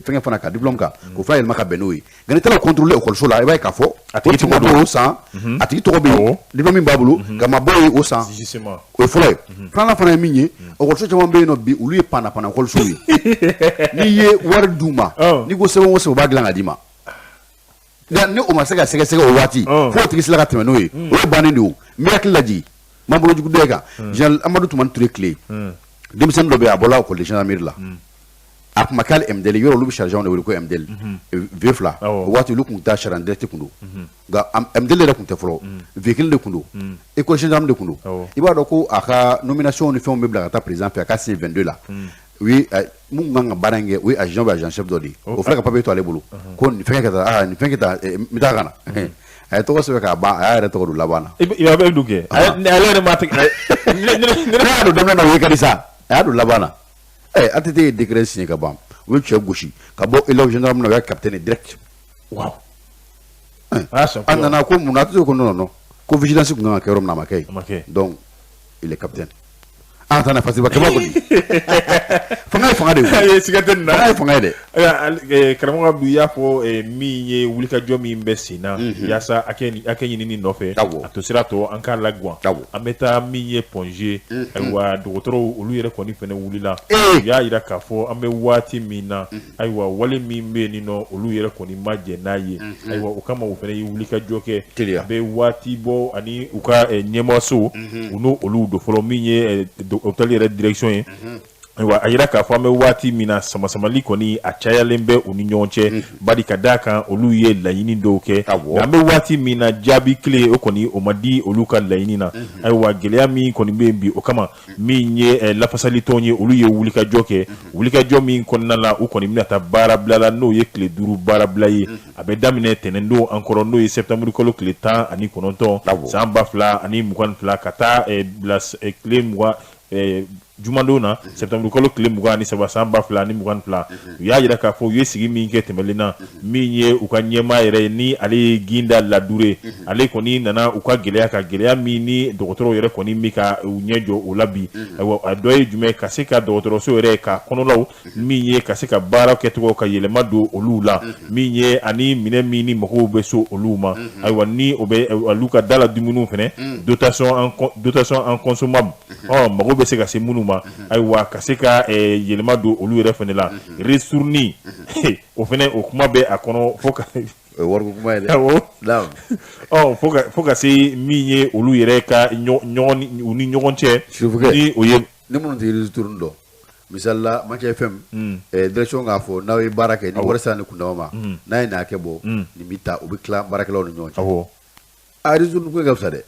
fɛnkɛ fana ka diplôme kan, k'o fana yɛlɛma ka bɛn n'o ye. Nka n'i taara contrôler école la, i b'a ye k'a fɔ a tigi tɔgɔ don o san, a tigi tɔgɔ bɛ yen, diplôme min b'a bolo, nka ma bɔ yen o san. O ye fɔlɔ ye. Filanan fana ye min ye, école caman bɛ yen nɔ bi, olu ye panna panna école ye. N'i ye wari d'u ma, n'i ko sɛbɛn o sɛbɛn, u b'a dilan ka d'i ma. Nka ni o ma se ka sɛgɛsɛgɛ o waati, fo o tigi sera ka tɛmɛ n'o ye, o ye bannen de ye. O n bɛ hakili lajigin n b'an bolo jugu dɔ kan, général Amadu Tumani Ture tile, denmisɛnnin dɔ bɛ yen, a bɔla école de gendarmerie la, a tun ma k'ale MDL yɔrɔ, olu bɛ sergent de wele ko MDL V fila. O waati olu tun taa sergent direct kun don, nka MDL yɛrɛ tun tɛ fɔlɔ, V kelen de kun don, école gendarme de kun don. I b'a dɔn ko a ka nomination ni fɛnw bɛ bila ka taa président fɛ, a ka signer 22 la. U ye mun kan ka baara in kɛ, o ye agent ou agent chef dɔ de ye. O filɛ ka papier to ale bolo ko nin fɛn kɛ tan, aa nin fɛn kɛ tan, n bɛ taa ka na. A ye tɔgɔ sɛbɛn k'a ban, a y'a yɛrɛ tɔgɔ don laban na. I bɛ dun kɛ ale yɛrɛ ma tigɛ. Ne y'a don daminɛ na, o ye ka di sa, a y'a don laban na. Ɛ, ATT ye décret signé ka ban, u ye cɛ gosi ka bɔ élève gendarme na, o y'a capitaine direct. Waaw. A nana ko mun na? ATT ko non, non, ko vigilance tun kan ka kɛ yɔrɔ min na, a ma kɛ yen, donc il est capitaine. An taa na Fasiba kɛba kɔni, fanga ye fanga de ye, siga tɛ nin na. Fanga ye fanga ye dɛ. Karamɔgɔ Abdu, i y'a fɔ min ye wulikajɔ min bɛ sen na yaasa hakɛ ɲinini nɔfɛ, a to sira tɔ an k'a lagwan. An bɛ taa min ye Point G, ayiwa, dɔgɔtɔrɔw olu yɛrɛ kɔni fɛnɛ wulila, u y'a yira k'a fɔ an bɛ waati min na, ayiwa, wale min bɛ yen nɔ, olu yɛrɛ kɔni ma jɛn n'a ye. Ayiwa, o kama u fana ye wulikajɔ kɛ, a bɛ waati bɔ, ani u ka ɲɛmaaso, u n'o olu don fɔlɔ min ye hôpital yɛrɛ direction ye. Ayiwa, a yira k'a fɔ an bɛ waati min na, samasamali kɔni a cayalen bɛ u ni ɲɔgɔn cɛ, bari ka d'a kan olu ye laɲini dɔw kɛ, an bɛ waati min na, jaabi kelen o kɔni o ma di olu ka laɲini na. Ayiwa, gɛlɛya min kɔni bɛ yen bi, o kama min ye lafasalitɔn ye, olu ye wulikajɔ kɛ, wulikajɔ min kɔnɔna la u kɔni bɛna taa baarabila la, n'o ye tile 5 baarabila ye. A bɛ daminɛ tɛnɛndon an kɔrɔ, n'o ye septembre kalo tile 19 san 2022, ka taa bila tile 20 jumadon na, septembre kalo tile 23 san 2022. U y'a jira k'a fɔ u ye sigi min kɛ tɛmɛnen na, min ye u ka ɲɛmaa yɛrɛ ye, ni ale ye Ginda Ladure, ale kɔni nana u ka gɛlɛya ka gɛlɛya min ni dɔgɔtɔrɔw yɛrɛ kɔni bɛ ka u ɲɛ jɔ o la bi. Ayiwa, a dɔ ye jumɛn? Ka se ka dɔgɔtɔrɔso yɛrɛ ka kɔnɔlaw min ye ka se ka baara kɛcogo ka yɛlɛma don olu la, min ye ani minɛ min ni mɔgɔw bɛ so olu ma. Ayiwa, ni o bɛ olu ka da la dumuniw fana, dotation en consommable, ɔ mago bɛ se ka se minnu ma. Ayiwa, ka se ka yɛlɛma don olu yɛrɛ fana la, ristourne o fana o kuma bɛ a kɔnɔ fo ka O ye wariko kuma ye dɛ. Awɔ. Naam. Ɔ, fo ka se min ye olu yɛrɛ ka ɲɔgɔn u ni ɲɔgɔn cɛ. Sirifukɛ. Ni o ye. Ni minnu tɛ ristourne dɔn, misali la Maca FM, direction k'a fɔ n'aw ye baara kɛ ni wari sera nin kundama ma, n'a ye nin hakɛ bɔ, nin bɛ ta, o bɛ tila baarakɛlaw ni ɲɔgɔn cɛ. A ristourne ko ka fisa dɛ.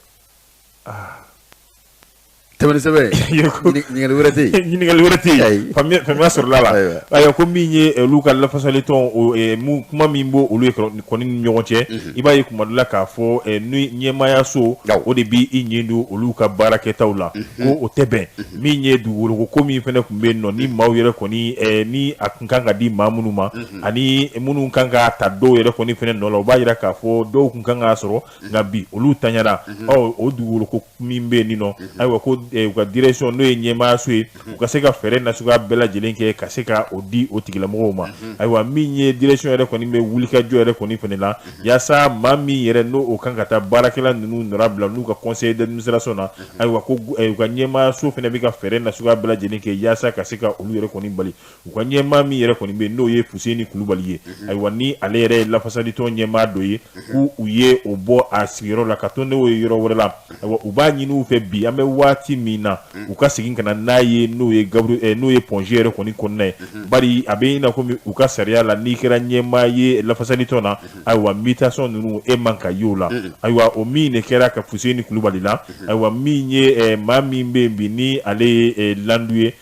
Tɛmɛ ni sɛbɛn ye. Ɲininkali wɛrɛ tɛ yen. Ɲininkali wɛrɛ tɛ yen. Faamuya sɔrɔla la. Ayiwa, ko min ye olu ka lafasali tɔn, kuma min b'o olu kɔni ni ɲɔgɔn cɛ, i b'a ye kuma dɔ la k'a fɔ ni ɲɛmaayaso o de b'i ɲin don olu ka baarakɛtaw la, ko o tɛ bɛn. Min ye dugukolo ko min fana tun bɛ yen nɔ, ni maaw yɛrɛ kɔni ni a tun kan ka di maa minnu ma ani minnu kan ka ta dɔw yɛrɛ kɔni fana nɔ la, o b'a jira k'a fɔ dɔw tun kan k'a sɔrɔ, nka bi olu tanyara. Ɔ, o dugukolo ko min bɛ yen nɔ, ayiwa, ko u ka direction, n'o ye ɲɛmaayaso ye, u ka se ka fɛɛrɛ nasuguya bɛɛ lajɛlen kɛ ka se ka o di o tigilamɔgɔw ma. Ayiwa, min ye direction yɛrɛ kɔni bɛ wulikajɔ yɛrɛ kɔni fana la, yaasa maa min yɛrɛ n'o o kan ka taa baarakɛla ninnu nɔrabila n'u ka conseil d'administration na, ayiwa, ko u ka ɲɛmaayaso fana bɛ ka fɛɛrɛ nasuguya bɛɛ lajɛlen kɛ yaasa ka se ka olu yɛrɛ kɔni bali. U ka ɲɛmaa min yɛrɛ kɔni bɛ yen, n'o ye Fuseni Kulubali ye, ayiwa, ni ale yɛrɛ ye lafasalitɔn ɲɛmaa dɔ ye, k'u u ye o bɔ a sigiyɔrɔ la ka to n'o ye yɔrɔ wɛrɛ la. Ayiwa, u b'a ɲini u fɛ bi, an bɛ waati min na, u ka segin ka na n'a ye, n'o ye Gabriel, n'o ye Point G yɛrɛ kɔni kɔnɔna ye, bari a bɛ i n'a komi u ka sariya la, n'i kɛra ɲɛmaa ye lafasalitɔn na, ayiwa, mutation ninnu e man ka y'o la. Ayiwa, o min de kɛra ka Fuseni Kulubali la. Ayiwa, min ye maa min bɛ yen bi, ni ale ye Landu ye,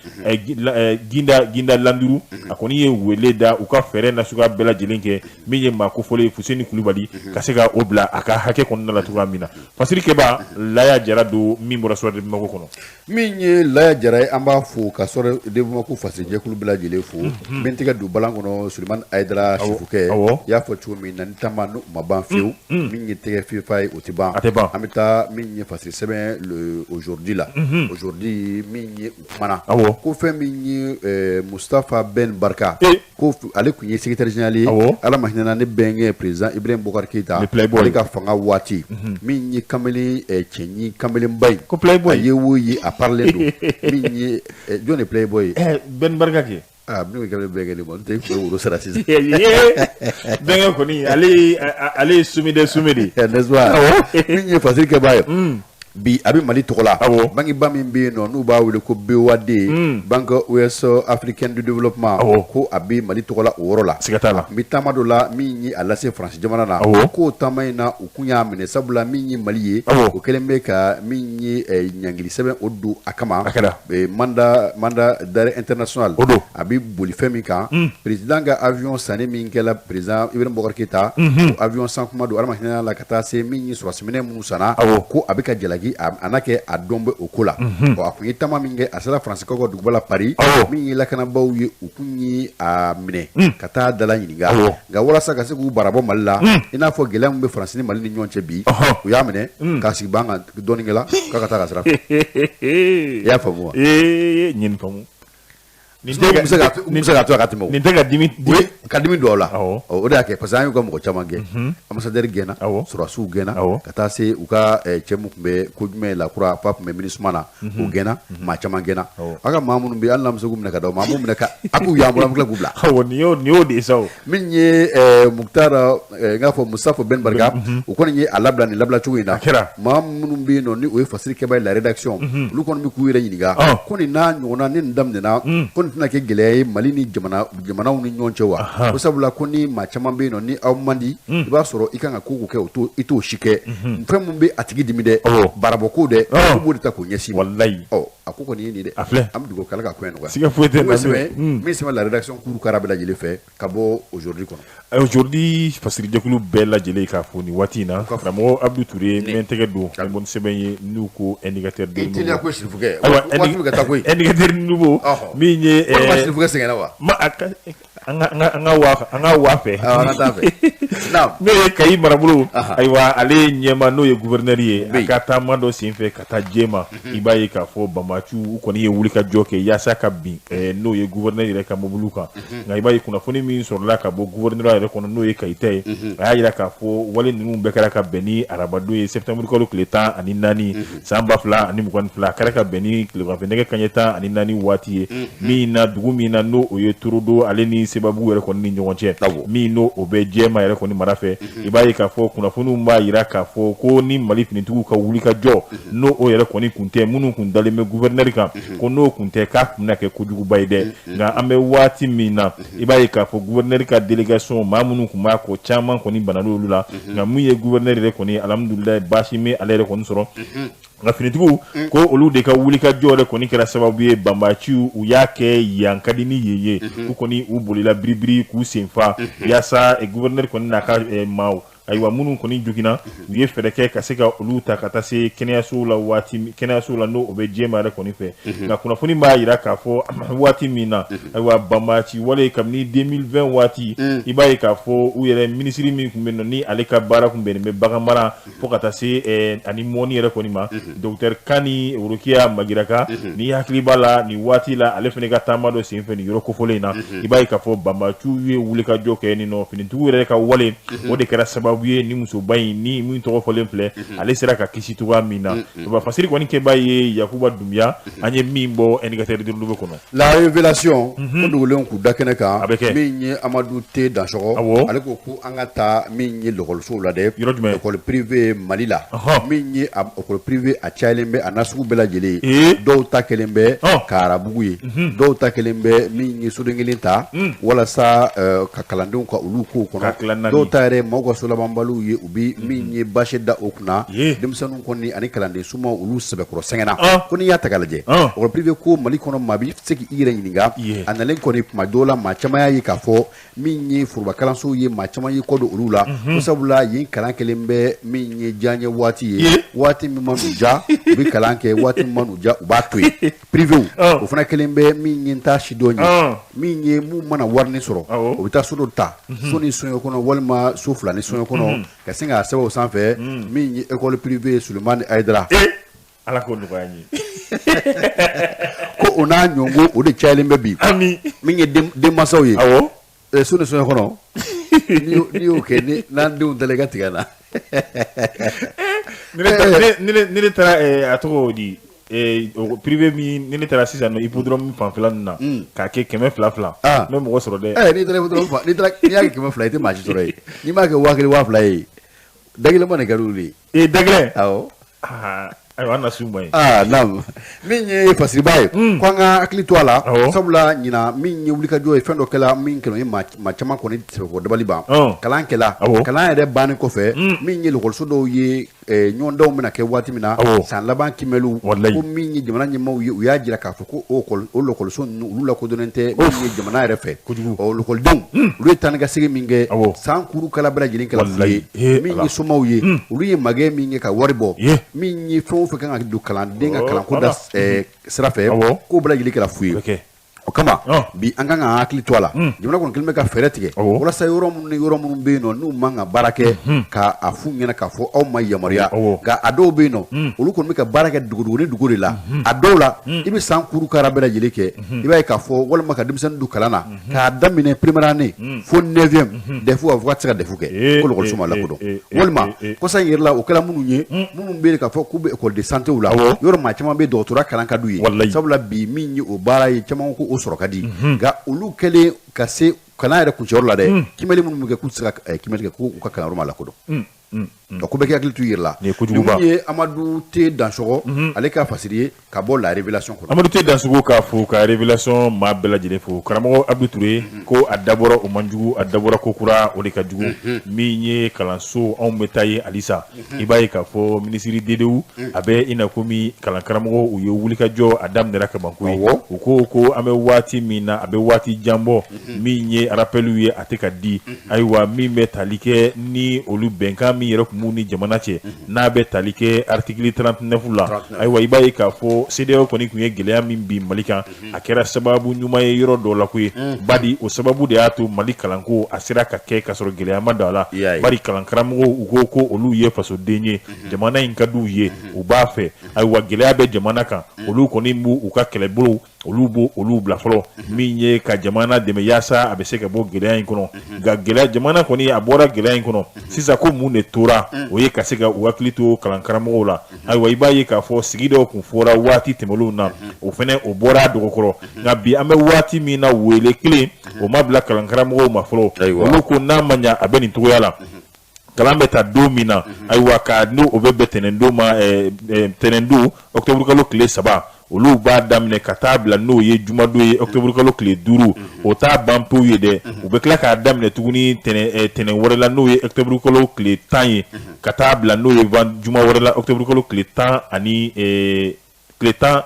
Ginda Landuru, a kɔni ye wele da u ka fɛɛrɛ nasuguya bɛɛ lajɛlen kɛ, min ye maa kofɔlen ye Fuseni Kulubali, ka se ka o bila a ka hakɛ kɔnɔna la cogoya min na. Fasiri kɛba Laya Jara don, min bɔra Soir de Bamako kɔnɔ. Min ye Laya Jara ye, an b'a fo ka Soir de Bamako fasirijɛkulu bɛɛ lajɛlen fo. N bɛ n tɛgɛ don balan kɔnɔ, Sulemani Ayidara Sifukɛ, i y'a fɔ cogo min na, ni taama n'o ma ban fiyewu, min ye tɛgɛ fifa ye, o tɛ ban. A tɛ ban. An bɛ taa min ye fasiri sɛbɛn Aujourd'hui la. Aujourd'hui min ye, u kumana ko fɛn min ye Mustafa Ben Barka, ko ale tun ye secrétaire général ye, Ala ma hinɛna ne bɛnkɛ président Ibrahim Boubacar Keïta, ale ka fanga waati, min ye kamalen cɛɲi kamalenba ye, ko playboy, a ye o ye, a parlen don. Min ye jɔn de playboy ye? Ben Barka kɛ. Aa, min bɛ bɛnkɛ de ma, n tɛ kun bɛ woro sara sisan. Bɛnkɛ kɔni, ale ye sommet sommet de ye, n'est-ce pas? Min ye fasiri kɛbaa ye bi, a bɛ Mali tɔgɔ la, bankiba min bɛ yen nɔ, n'u b'a wele ko BOAD, Banque Ouest Africaine de Développement, ko a bɛ Mali tɔgɔ la o yɔrɔ la. Siga t'a la. N bɛ taama dɔ la min ye a lase Faransi jamana na, k'o taama in na, u kun y'a minɛ, sabula min ye Mali ye, o kɛlen bɛ ka min ye ɲangili sɛbɛn o don a kama, mandat d'arrêt international. O don. A bɛ boli fɛn min kan, président ka avion sanni min kɛla président Ibrahim Boubacar Keïta, o avion san kuma don, Ala ma hinɛ la, ka taa se min ye sɔrɔdasi minɛn minnu sanna, ko a bɛ ka jalaki, a n'a kɛ a dɔn bɛ o ko la. A kun ye taama min kɛ, a sera Faransikaw ka duguba la Paris, min ye lakanabaaw ye, u kun ye a minɛ ka taa dala ɲininka, nka walasa ka se k'u barabɔ Mali la, i n'a fɔ gɛlɛya min bɛ Faransi ni Mali ni ɲɔgɔn cɛ bi, u y'a minɛ k'a sigi ban kan dɔɔninkɛla k'a ka taa ka sira fɛ. I y'a faamu wa? Ee, ɲin faamu. Nin tɛ se ka to a ka tɛmɛ. Nin tɛ ka dimi. Ka dimi don aw la. O de y'a kɛ parce que an y'u ka mɔgɔ caman gɛn. Ambassadeur gɛnna, sɔrɔdasiw gɛnna, ka taa se u ka cɛ min tun bɛ ko jumɛn la kura f'a tun bɛ MINUSMA na, o gɛnna, maa caman gɛnna. Aw ka maa minnu bɛ yen, hali n'an bɛ se k'u minɛ ka d'aw ma, an b'u minɛ ka a k'u y'an bolo, an bɛ tila k'u bila. Awɔ, nin y'o de ye sa o. Min ye Muktar, n k'a fɔ Mustafa Ben Barka, o kɔni ye a labila nin labila cogo in na. A kɛra. Maa minnu bɛ yen nɔ, ni o ye fasiri kɛbaa ye la rédaction, olu kɔni bɛ k'u yɛrɛ ɲininka ko nin n'a ɲɔgɔnna ni nin daminɛna, ko nin tɛna kɛ gɛlɛya ye Mali ni jamanaw ni ɲɔgɔn cɛ wa? Ko sabula ko ni maa caman bɛ yen nɔ, ni aw man di, i b'a sɔrɔ i kan ka ko kɛ, i t'o si kɛ. Fɛn min bɛ a tigi dimi dɛ, barabɔ ko dɛ, ko b'o de ta k'o ɲɛsin. Walayi. Ɔ, a ko kɔni ye nin dɛ. A filɛ. An bɛ dugawu kɛ Ala ka ko in nɔgɔya. Siga foyi tɛ. Min sɛbɛn la rédaction kuru kara bɛɛ lajɛlen fɛ ka bɔ Aujourd'hui kɔnɔ. Aujourd'hui fasirijɛkulu bɛɛ lajɛlen k'a fɔ nin waati in na, karamɔgɔ Abdou Touré, n bɛ n tɛgɛ don n bɔ ni sɛbɛn ye n'u ko Indicateur du Nouveau. I teliya ko Sirifukɛ. Ayiwa, waati bɛ ka taa koyi. Indicateur du Nouveau min ye. Walima Sirifukɛ sɛgɛnna wa? Ma a ka an ka wa fɛ. An ka taa fɛ. N'o ye Kayi marabolo, ayiwa, ale ye ɲɛmaa, n'o ye gouverneur ye, a ka taama dɔ senfɛ ka taa Jema, i b'a ye k'a fɔ banbaanciw u kɔni ye wulikajɔ kɛ yaasa ka bin n'o ye gouverneur yɛrɛ ka mobili kan. Nka i b'a ye kunnafoni min sɔrɔla ka bɔ gouverneur yɛrɛ kɔnɔ, n'o ye Kayi ta ye, a y'a jira k'a fɔ wale ninnu bɛɛ kɛra ka bɛn ni arabadon ye, septembre kalo tile 14 san 2022, a kɛra ka bɛn ni tileganfɛ nɛgɛ kanɲɛ 14 waati ye, min na dugu min na n'o o ye Torodo ale ni Sebabugu yɛrɛ kɔni ni ɲɔgɔn cɛ, min n'o o bɛ Jɛma yɛrɛ kɔni mara fɛ. I b'a ye k'a fɔ kunnafoniw b'a jira k'a fɔ ko ni Mali finitigiw ka wulikajɔ n'o o yɛrɛ kɔni kun tɛ, minnu kun dalen bɛ gouverneur kan, ko n'o kun tɛ, k'a tun bɛna kɛ kojuguba ye dɛ. Nka an bɛ waati min na, i b'a ye k'a fɔ gouverneur ka délégation, maa minnu tun b'a kɔ, caman kɔni banana olu la. Nka min ye gouverneur yɛrɛ kɔni, alhamdulilayi, baasi ma ale yɛrɛ kɔni sɔrɔ. Nka finitigiw ko olu de ka wulikajɔ yɛrɛ kɔni kɛra sababu ye, banbaciw u y'a kɛ yan ka di ni yen ye, u kɔni u bolila biribiri k'u senfa yaasa gouverneur kɔni n'a ka maaw, ayiwa, minnu kɔni joginna, u ye fɛɛrɛ kɛ ka se ka olu ta ka taa se kɛnɛyasow la, waati kɛnɛyasow la n'o o bɛ Jɛma yɛrɛ kɔni fɛ. Nka kunnafoni b'a jira k'a fɔ waati min na, ayiwa, banbaci wale kabini 2020 waati, i b'a ye k'a fɔ u yɛrɛ minisiri min tun bɛ yen nɔ, ni ale ka baara tun bɛnnen bɛ bagan mara fo ka taa se ani mɔni yɛrɛ kɔni ma, docteur Kani Worokiya Magiraka, n'i hakili b'a la, nin waati la ale fana ka taama dɔ senfɛ nin yɔrɔ kofɔlen in na, i b'a ye k'a fɔ banbaciw ye wulikajɔ kɛ nin nɔ. Finitigiw yɛrɛ ka wale, o de kɛra sababu ye ni musoba in ni min tɔgɔ fɔlen filɛ, ale sera ka kisi cogoya min na. Fasiri kɔni kɛba ye Yakuba Dunbiya, an ye min bɔ Indicateur du Renouveau kɔnɔ. La Révélation ko dogolen k'u da kɛnɛ kan. A bɛ kɛ. Min ye Amadu T Dansɔgɔ, ale ko ko an ka taa min ye lakɔlisow la dɛ. Yɔrɔ jumɛn? École privée Mali la. Min ye école privée, a cayalen bɛ a nasugu bɛɛ lajɛlen ye. Dɔw ta kelen bɛ kaarabugu ye, dɔw ta kelen bɛ min ye soden kelen ta walasa ka kalandenw ka olu kow kɔnɔ, dɔw ta yɛrɛ maaw ka so labanbaliw ye, u bɛ min ye bâche da o kunna. Denmisɛnninw kɔni ani kalanden sumaw, olu sɛbɛkɔrɔ sɛgɛnna. Ko n'i y'a ta k'a lajɛ, école privée ko Mali kɔnɔ, maa bɛ se k'i yɛrɛ ɲininka. A nalen kɔni, tuma dɔw la maa caman y'a ye k'a fɔ min ye foroba kalansow ye, maa caman y'i kɔ don olu la, ko sabula yen kalan kelen bɛ min ye diyaɲɛ waati ye, waati min man'u diya u bɛ kalan kɛ, waati min man'u diya u b'a to yen. Privéw, o fana kelen bɛ min ye n t'a si dɔn ye, min ye mun mana warini sɔrɔ, o bɛ taa so dɔ ta, so ni soɲɛ kɔnɔ walima so fila ni soɲɛ kɔnɔ, ka sin k'a sɛbɛn o sanfɛ min ye école privée Sulemani Hayidara. Ala k'o nɔgɔya n ye. Ko o n'a ɲɔgɔn, o de cayalen bɛ bi. Min ye denmansaw ye, so ni soɲɛ kɔnɔ, n'i y'o kɛ n'an denw dala, i ka tigɛ na. Ni ne taara, a tɔgɔ di, privé min, ni ne taara sisan nɔ hippodrome fanfɛla ninnu na, k'a kɛ kɛmɛ fila fila, n bɛ mɔgɔ sɔrɔ dɛ. N'i taara hippodrome fan, n'i y'a kɛ 200, i tɛ maa si sɔrɔ yen. N'i m'a kɛ 1000, 2000 ye, dagɛlɛn de ka di olu ye. Ee, dagɛlɛn. Awɔ. Ayiwa, an na s'u ma yen. Aa naam, min ye fasiriba ye, ko an ka hakili to a la, sabula ɲinan min ye wulikajɔ ye, fɛn dɔ kɛla min kɛlɛ ye maa caman kɔni sɛbɛkɔrɔ dabali ban. Kalan kɛla, kalan yɛrɛ bannen kɔfɛ, min ye lakɔliso dɔw ye, ɲɔgɔndanw bɛna kɛ waati min na, san laban kiimɛliw, ko min ye jamana ɲɛmaaw ye, u y'a jira k'a fɔ ko o lakɔliso ninnu, olu lakodɔnnen tɛ min ye jamana yɛrɛ fɛ. Ɔ lakɔlidenw, olu ye taa ni ka segin min kɛ, san kuru kala bɛɛ lajɛlen kɛla fu ye. Min ye somaw ye, olu ye magɛn min kɛ ka wari bɔ, min ye fɛn o fɛn kan ka don kalanden ka kalanko da sira fɛ, k'o bɛɛ lajɛlen kɛra fu ye. O kama bi an kan ka hakili to a la. Jamana kɔni kɛlen bɛ ka fɛɛrɛ tigɛ walasa yɔrɔ minnu ni yɔrɔ minnu bɛ yen nɔ, n'u man ka baara kɛ, ka a f'u ɲɛna k'a fɔ aw ma yamaruya. Nka a dɔw bɛ yen nɔ, olu kɔni bɛ ka baara kɛ dogodogo ni dogo de la. A dɔw la, i bɛ san kuru kara bɛɛ lajɛlen kɛ, i b'a ye k'a fɔ walima ka denmisɛnnin don kalan na k'a daminɛ première année fo neuvième, DEF, a fɔ k'a tɛ se ka DEF kɛ, ko lakɔliso ma lakodɔn. Walima kɔsa in yɛrɛ la, o kɛra minnu ye, minnu bɛ yen k'a fɔ k'u bɛ école de santé la, yɔrɔ maa caman bɛ dɔgɔtɔrɔya kalan ka d'u ye, sabula bi min ye o baara ye, caman ko o sɔrɔ ka di. Nka olu kɛlen ka se kalan yɛrɛ kuncɛyɔrɔ la dɛ, kiimɛli minnu bɛ kɛ, k'u tɛ se ka kiimɛli kɛ, k'u ka kalanyɔrɔ ma lakodɔn. Ko bɛɛ k'i hakili to i yɛrɛ la. Nin ye kojuguba. Nin ye Amadu T Dansɔgɔ, ale ka fasiri ye ka bɔ La Révélation kɔnɔ. Amadu T Dansɔgɔ k'a fo, ka Révélation maa bɛɛ lajɛlen fo. Karamɔgɔ Abdou Touré ko a dabɔra o man jugu, a dabɔra ko kura, o de ka jugu. Min ye kalanso, anw bɛ taa ye halisa, i b'a ye k'a fɔ minisiri DDU a bɛ i na komi kalan karamɔgɔ, u ye wulikajɔ a daminɛra kabanko ye. U ko an bɛ waati min na, a bɛ waati jan bɔ, min ye rappel ye, a tɛ ka di. Ayiwa, min bɛ tali kɛ ni olu bɛnkan min yɛrɛ tun b'u ni jamana cɛ, n'a bɛ tali kɛ article 39 la, ayiwa, i b'a ye k'a fɔ CEDEAO kɔni tun ye gɛlɛya min bin Mali kan, a kɛra sababu ɲuman ye yɔrɔ dɔ la koyi, bari o sababu de y'a to Mali kalanko a sera ka kɛ ka sɔrɔ gɛlɛya ma don a la, bari kalankaramɔgɔw, u ko ko olu ye fasoden ye, jamana in ka d'u ye, u b'a fɛ. Ayiwa, gɛlɛya bɛ jamana kan, olu kɔni b'u u ka kɛlɛbolo, olu b'o olu bila fɔlɔ, min ye ka jamana dɛmɛ yaasa a bɛ se ka bɔ gɛlɛya in kɔnɔ. Nka gɛlɛya, jamana kɔni a bɔra gɛlɛya in kɔnɔ sisan, ko mun de tora o ye ka se ka u hakili to kalankaramɔgɔw la. Ayiwa, i b'a ye k'a fɔ sigi dɔw kun fɔra waati tɛmɛnlenw na, o fana o bɔra a dɔgɔkɔrɔ. Nka bi an bɛ waati min na, wele kelen o ma bila kalankaramɔgɔw ma fɔlɔ. Olu ko n'a ma ɲa a bɛ nin cogoya la, kalan bɛ ta don min na, ayiwa, ka n'o o bɛ bɛn tɛnɛndon ma, tɛnɛndon ɔkutɔburukalo tile 3, olu b'a daminɛ ka taa bila n'o ye jumadon ye ɔkutɔburukalo tile 5. O t'a ban pewu ye dɛ, u bɛ tila k'a daminɛ tuguni tɛnɛn wɛrɛ la, n'o ye ɔkutɔburukalo tile 10 ye, ka taa bila n'o ye juma wɛrɛ la, ɔkutɔburukalo tile tan ani 14.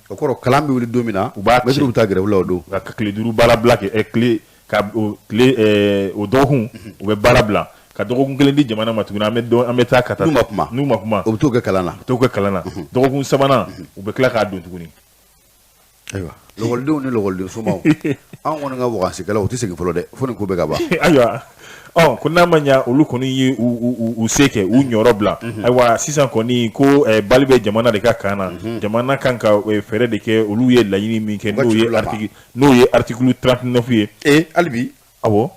O kɔrɔ, kalan bɛ wuli don min na, u b'a mɛtiriw bɛ taa grève la o don. Ka tile 5 baara bila kɛ, tile ka o tile o dɔgɔkun u bɛ baara bila, ka dɔgɔkun kelen di jamana ma tuguni. An bɛ taa ka taa N'u ma kuma. N'u ma kuma. O bɛ t'o kɛ kalan na. U t'o kɛ kalan na. Dɔgɔkun sabanan, u bɛ tila k'a don tuguni. Ayiwa, lɔkɔlidenw ni lɔkɔliden somaw, anw kɔni ka wakansikɛlaw, u tɛ segin fɔlɔ dɛ, fo nin ko bɛ ka ban. Ayiwa, ɔ ko n'a ma ɲa, olu kɔni ye u se kɛ, u ɲɔrɔ bila. Ayiwa, sisan kɔni ko bali bɛ jamana de ka kan na. Jamana kan ka fɛɛrɛ de kɛ. Olu ye laɲini min kɛ, n'o ye article 39 ye. Ee, hali bi? Awɔ.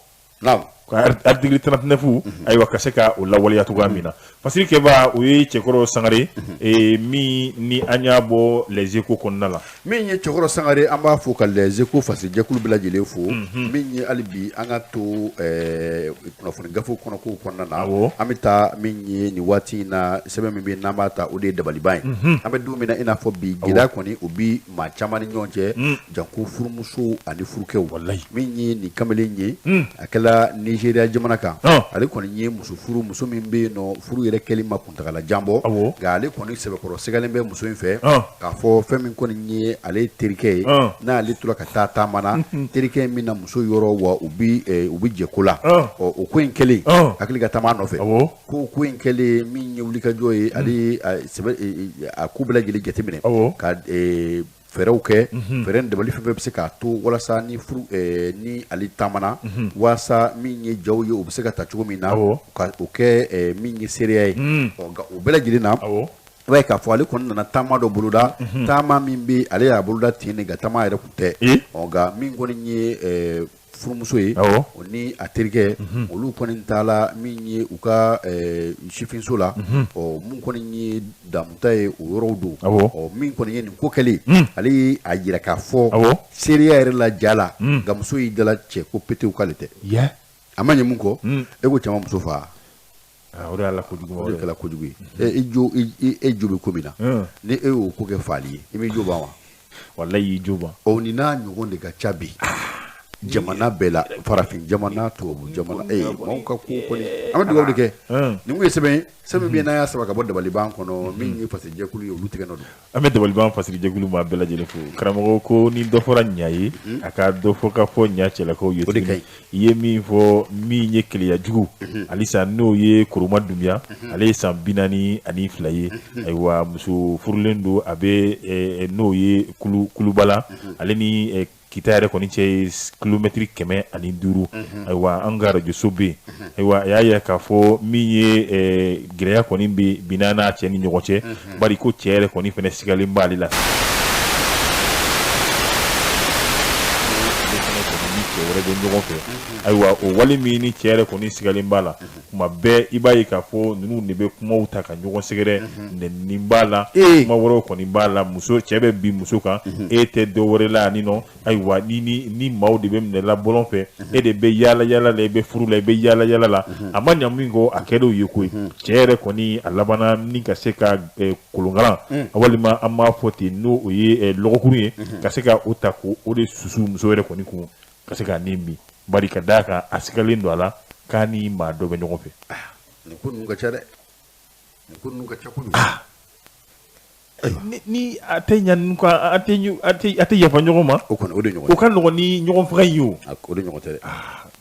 Naam. Ka article 39, ayiwa, ka se ka o lawaleya cogoya min na. Fasiri kɛba, o ye Cɛkɔrɔ Sangare min ni an y'a bɔ Les Échos kɔnɔna la. Min ye Cɛkɔrɔ Sangare, an b'a fo ka Les Échos fasiri jɛkulu bɛɛ lajɛlen fo. Min ye hali bi an ka to kunnafoni gafe kɔnɔ kow kɔnɔna na, an bɛ taa min ye nin waati in na, sɛbɛn min bɛ yen n'an b'a ta, o de ye Dabaliban ye. An bɛ don min na i n'a fɔ bi, gɛlɛya kɔni o bi maa caman ni ɲɔgɔn cɛ, janko furumusow ani furukɛw. Walayi. Min ye nin kamalen ye, a kɛla Nizeriya jamana kan. Ale kɔni ye muso furu, muso min bɛ yen nɔ, furu yɛrɛ kɛli ma kuntagala jan bɔ. Nka ale kɔni sɛbɛkɔrɔ sigalen bɛ muso in fɛ k'a fɔ fɛn min kɔni ye ale terikɛ ye, n'ale tora ka taa taama na, terikɛ in bɛ na muso yɔrɔ wa, u bɛ jɛ ko la. Ɔ, o ko in kɛlen, hakili ka taama a nɔfɛ. Ko in kɛlen, min ye wulikajɔ ye, ale ye sɛbɛ a ko bɛɛ lajɛlen jateminɛ ka fɛɛrɛw kɛ, fɛɛrɛ ni dabali fɛn fɛn bɛ se k'a to walasa ni furu ni ale taamana, walasa min ye jaw ye, u bɛ se ka ta cogo min na, ka o kɛ min ye seereya ye. Ɔ, nka o bɛɛ lajɛlen na, i b'a ye k'a fɔ ale kɔni nana taama dɔ boloda, taama min bɛ ale y'a boloda ten de, nka taama yɛrɛ tun tɛ. Ɔ, nka min kɔni ye furumuso ye, o ni a terikɛ, olu kɔni taala min ye u ka sifinso la. Ɔ, mun kɔni ye damuta ye, o yɔrɔw don. Ɔ, min kɔni ye nin ko kɛlen, ale ye a jira k'a fɔ seereya yɛrɛ la ja la, nka muso y'i dala cɛ ko petewu k'ale tɛ. A ma ɲɛ mun kɔ, e ko cɛ ma muso faa. O de y'a la kojugu. O de kɛra kojugu ye. E jo, e jo bɛ ko min na, ni e y'o ko kɛ faali ye, i m'i jo ban wa? Walayi, y'i jo ban. Ɔ, nin n'a ɲɔgɔn de ka ca bi jamana bɛɛ la, farafin jamana, tubabu jamana. Ee, maaw ka ko kɔni, an bɛ dugawu de kɛ. Nin kun ye sɛbɛn ye, sɛbɛn min n'an y'a saba ka bɔ Dabaliban kɔnɔ, min ye fasijɛkulu ye, olu tigɛ nɔ don. An bɛ Dabaliban fasirijɛkulu maa bɛɛ lajɛlen fo. Karamɔgɔ ko ni dɔ fɔra ɲa ye, a ka dɔ fɔ ka fɔ ɲa cɛlakaw ye. O de ka ɲi. I ye min fɔ, min ye keleya jugu halisa, n'o ye Koroma Dunbiya. Ale ye san 42 ye. Ayiwa, muso furulen don, a bɛ n'o ye Kulubala. Ale ni Kita yɛrɛ kɔni cɛ ye kilomɛtiri 105. Ayiwa, an ka arajoso bɛ yen. Ayiwa, a y'a jira k'a fɔ min ye gɛlɛya kɔni bɛ binna n'a cɛ ni ɲɔgɔn cɛ, bari ko cɛ yɛrɛ kɔni fana sigalen b'ale la. Ni cɛ wɛrɛ bɛ ɲɔgɔn fɛ. Ayiwa, o wale min ni cɛ yɛrɛ kɔni sigalen b'a la, tuma bɛɛ i b'a ye k'a fɔ ninnu de bɛ kumaw ta ka ɲɔgɔn sɛgɛrɛ, nɛni b'a la, kuma wɛrɛw kɔni b'a la. Muso, cɛ bɛ bin muso kan, e tɛ dɔ wɛrɛ la ani nɔ. Ayiwa, ni maaw de bɛ minɛ la bɔlɔn fɛ, e de bɛ yaala yaala la, i bɛ furu la, i bɛ yaala yaala la. A ma ɲa min kɔ, a kɛra ye koyi. Cɛ yɛrɛ kɔni a labanna ni ka se ka kolonkalan, walima an b'a fɔ ten, n'o o ye lɔgɔkuru ye, ka se ka o ta ko o de susu muso yɛrɛ kɔni kun, ka se k'a ni min, bari ka d'a kan a sigalen don a la k'a ni maa dɔ bɛ ɲɔgɔn fɛ. Nin ko ninnu ka ca dɛ, nin ko ninnu ka ca kojugu. Ni a tɛ ɲa ninnu kɔ, a tɛ yafa ɲɔgɔn ma. O kɔni, o de ɲɔgɔn. O ka nɔgɔn ni ɲɔgɔn faga in ye o. O de ɲɔgɔn tɛ dɛ.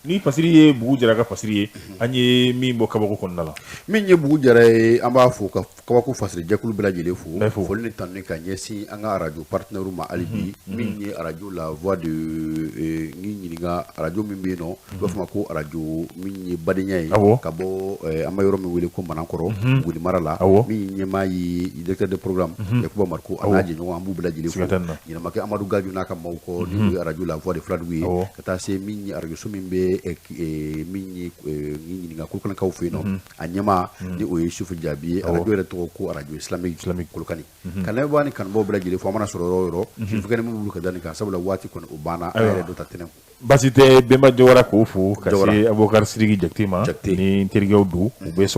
Ni fasiri ye Bugu Jara ka fasiri ye, an ye min bɔ kabako kɔnɔna la. Min ye Bugu Jara ye, an b'a fo ka kabako fasiri jɛkulu bɛɛ lajɛlen fo. Foli ni tanuni ka ɲɛsin an ka arajo partenaire ma hali bi, min ye arajo La Voix de n k'i ɲininka, arajo min bɛ yen nɔ, u b'a fɔ ma ko arajo min ye badenya ye, ka bɔ an bɛ yɔrɔ min wele ko Manankɔrɔ, Buguni mara la. Min ɲɛmaa ye directeur de programme Yakuba Mariko, a n'a jɛɲɔgɔn, an b'u bɛɛ lajɛlen fo. Ɲɛnamakɛ Amadu Gajo n'a ka maaw kɔ, ni o ye arajo La Voix de Fuladugu ye, ka taa se min ye arajoso min bɛ bɛ min ye ɲininka Kolokanikaw fɛ yen nɔ, a ɲɛmaa ni o ye Sufu Jaabi ye. Arajo yɛrɛ tɔgɔ ko Arajo Islamique Kolokani. Ka lamɛnbaa ni kanubaw bɛɛ lajɛlen fo, an mana sɔrɔ yɔrɔ o yɔrɔ, sufukɛ ni minnu ka da nin kan, sabula waati kɔni o banna, an yɛrɛ dɔ ta tɛnɛ. Baasi tɛ, Bɛnba Jawara, k'o fo ka se Abubakar Sidiki Jakite ma ni n terikɛw don u bɛ.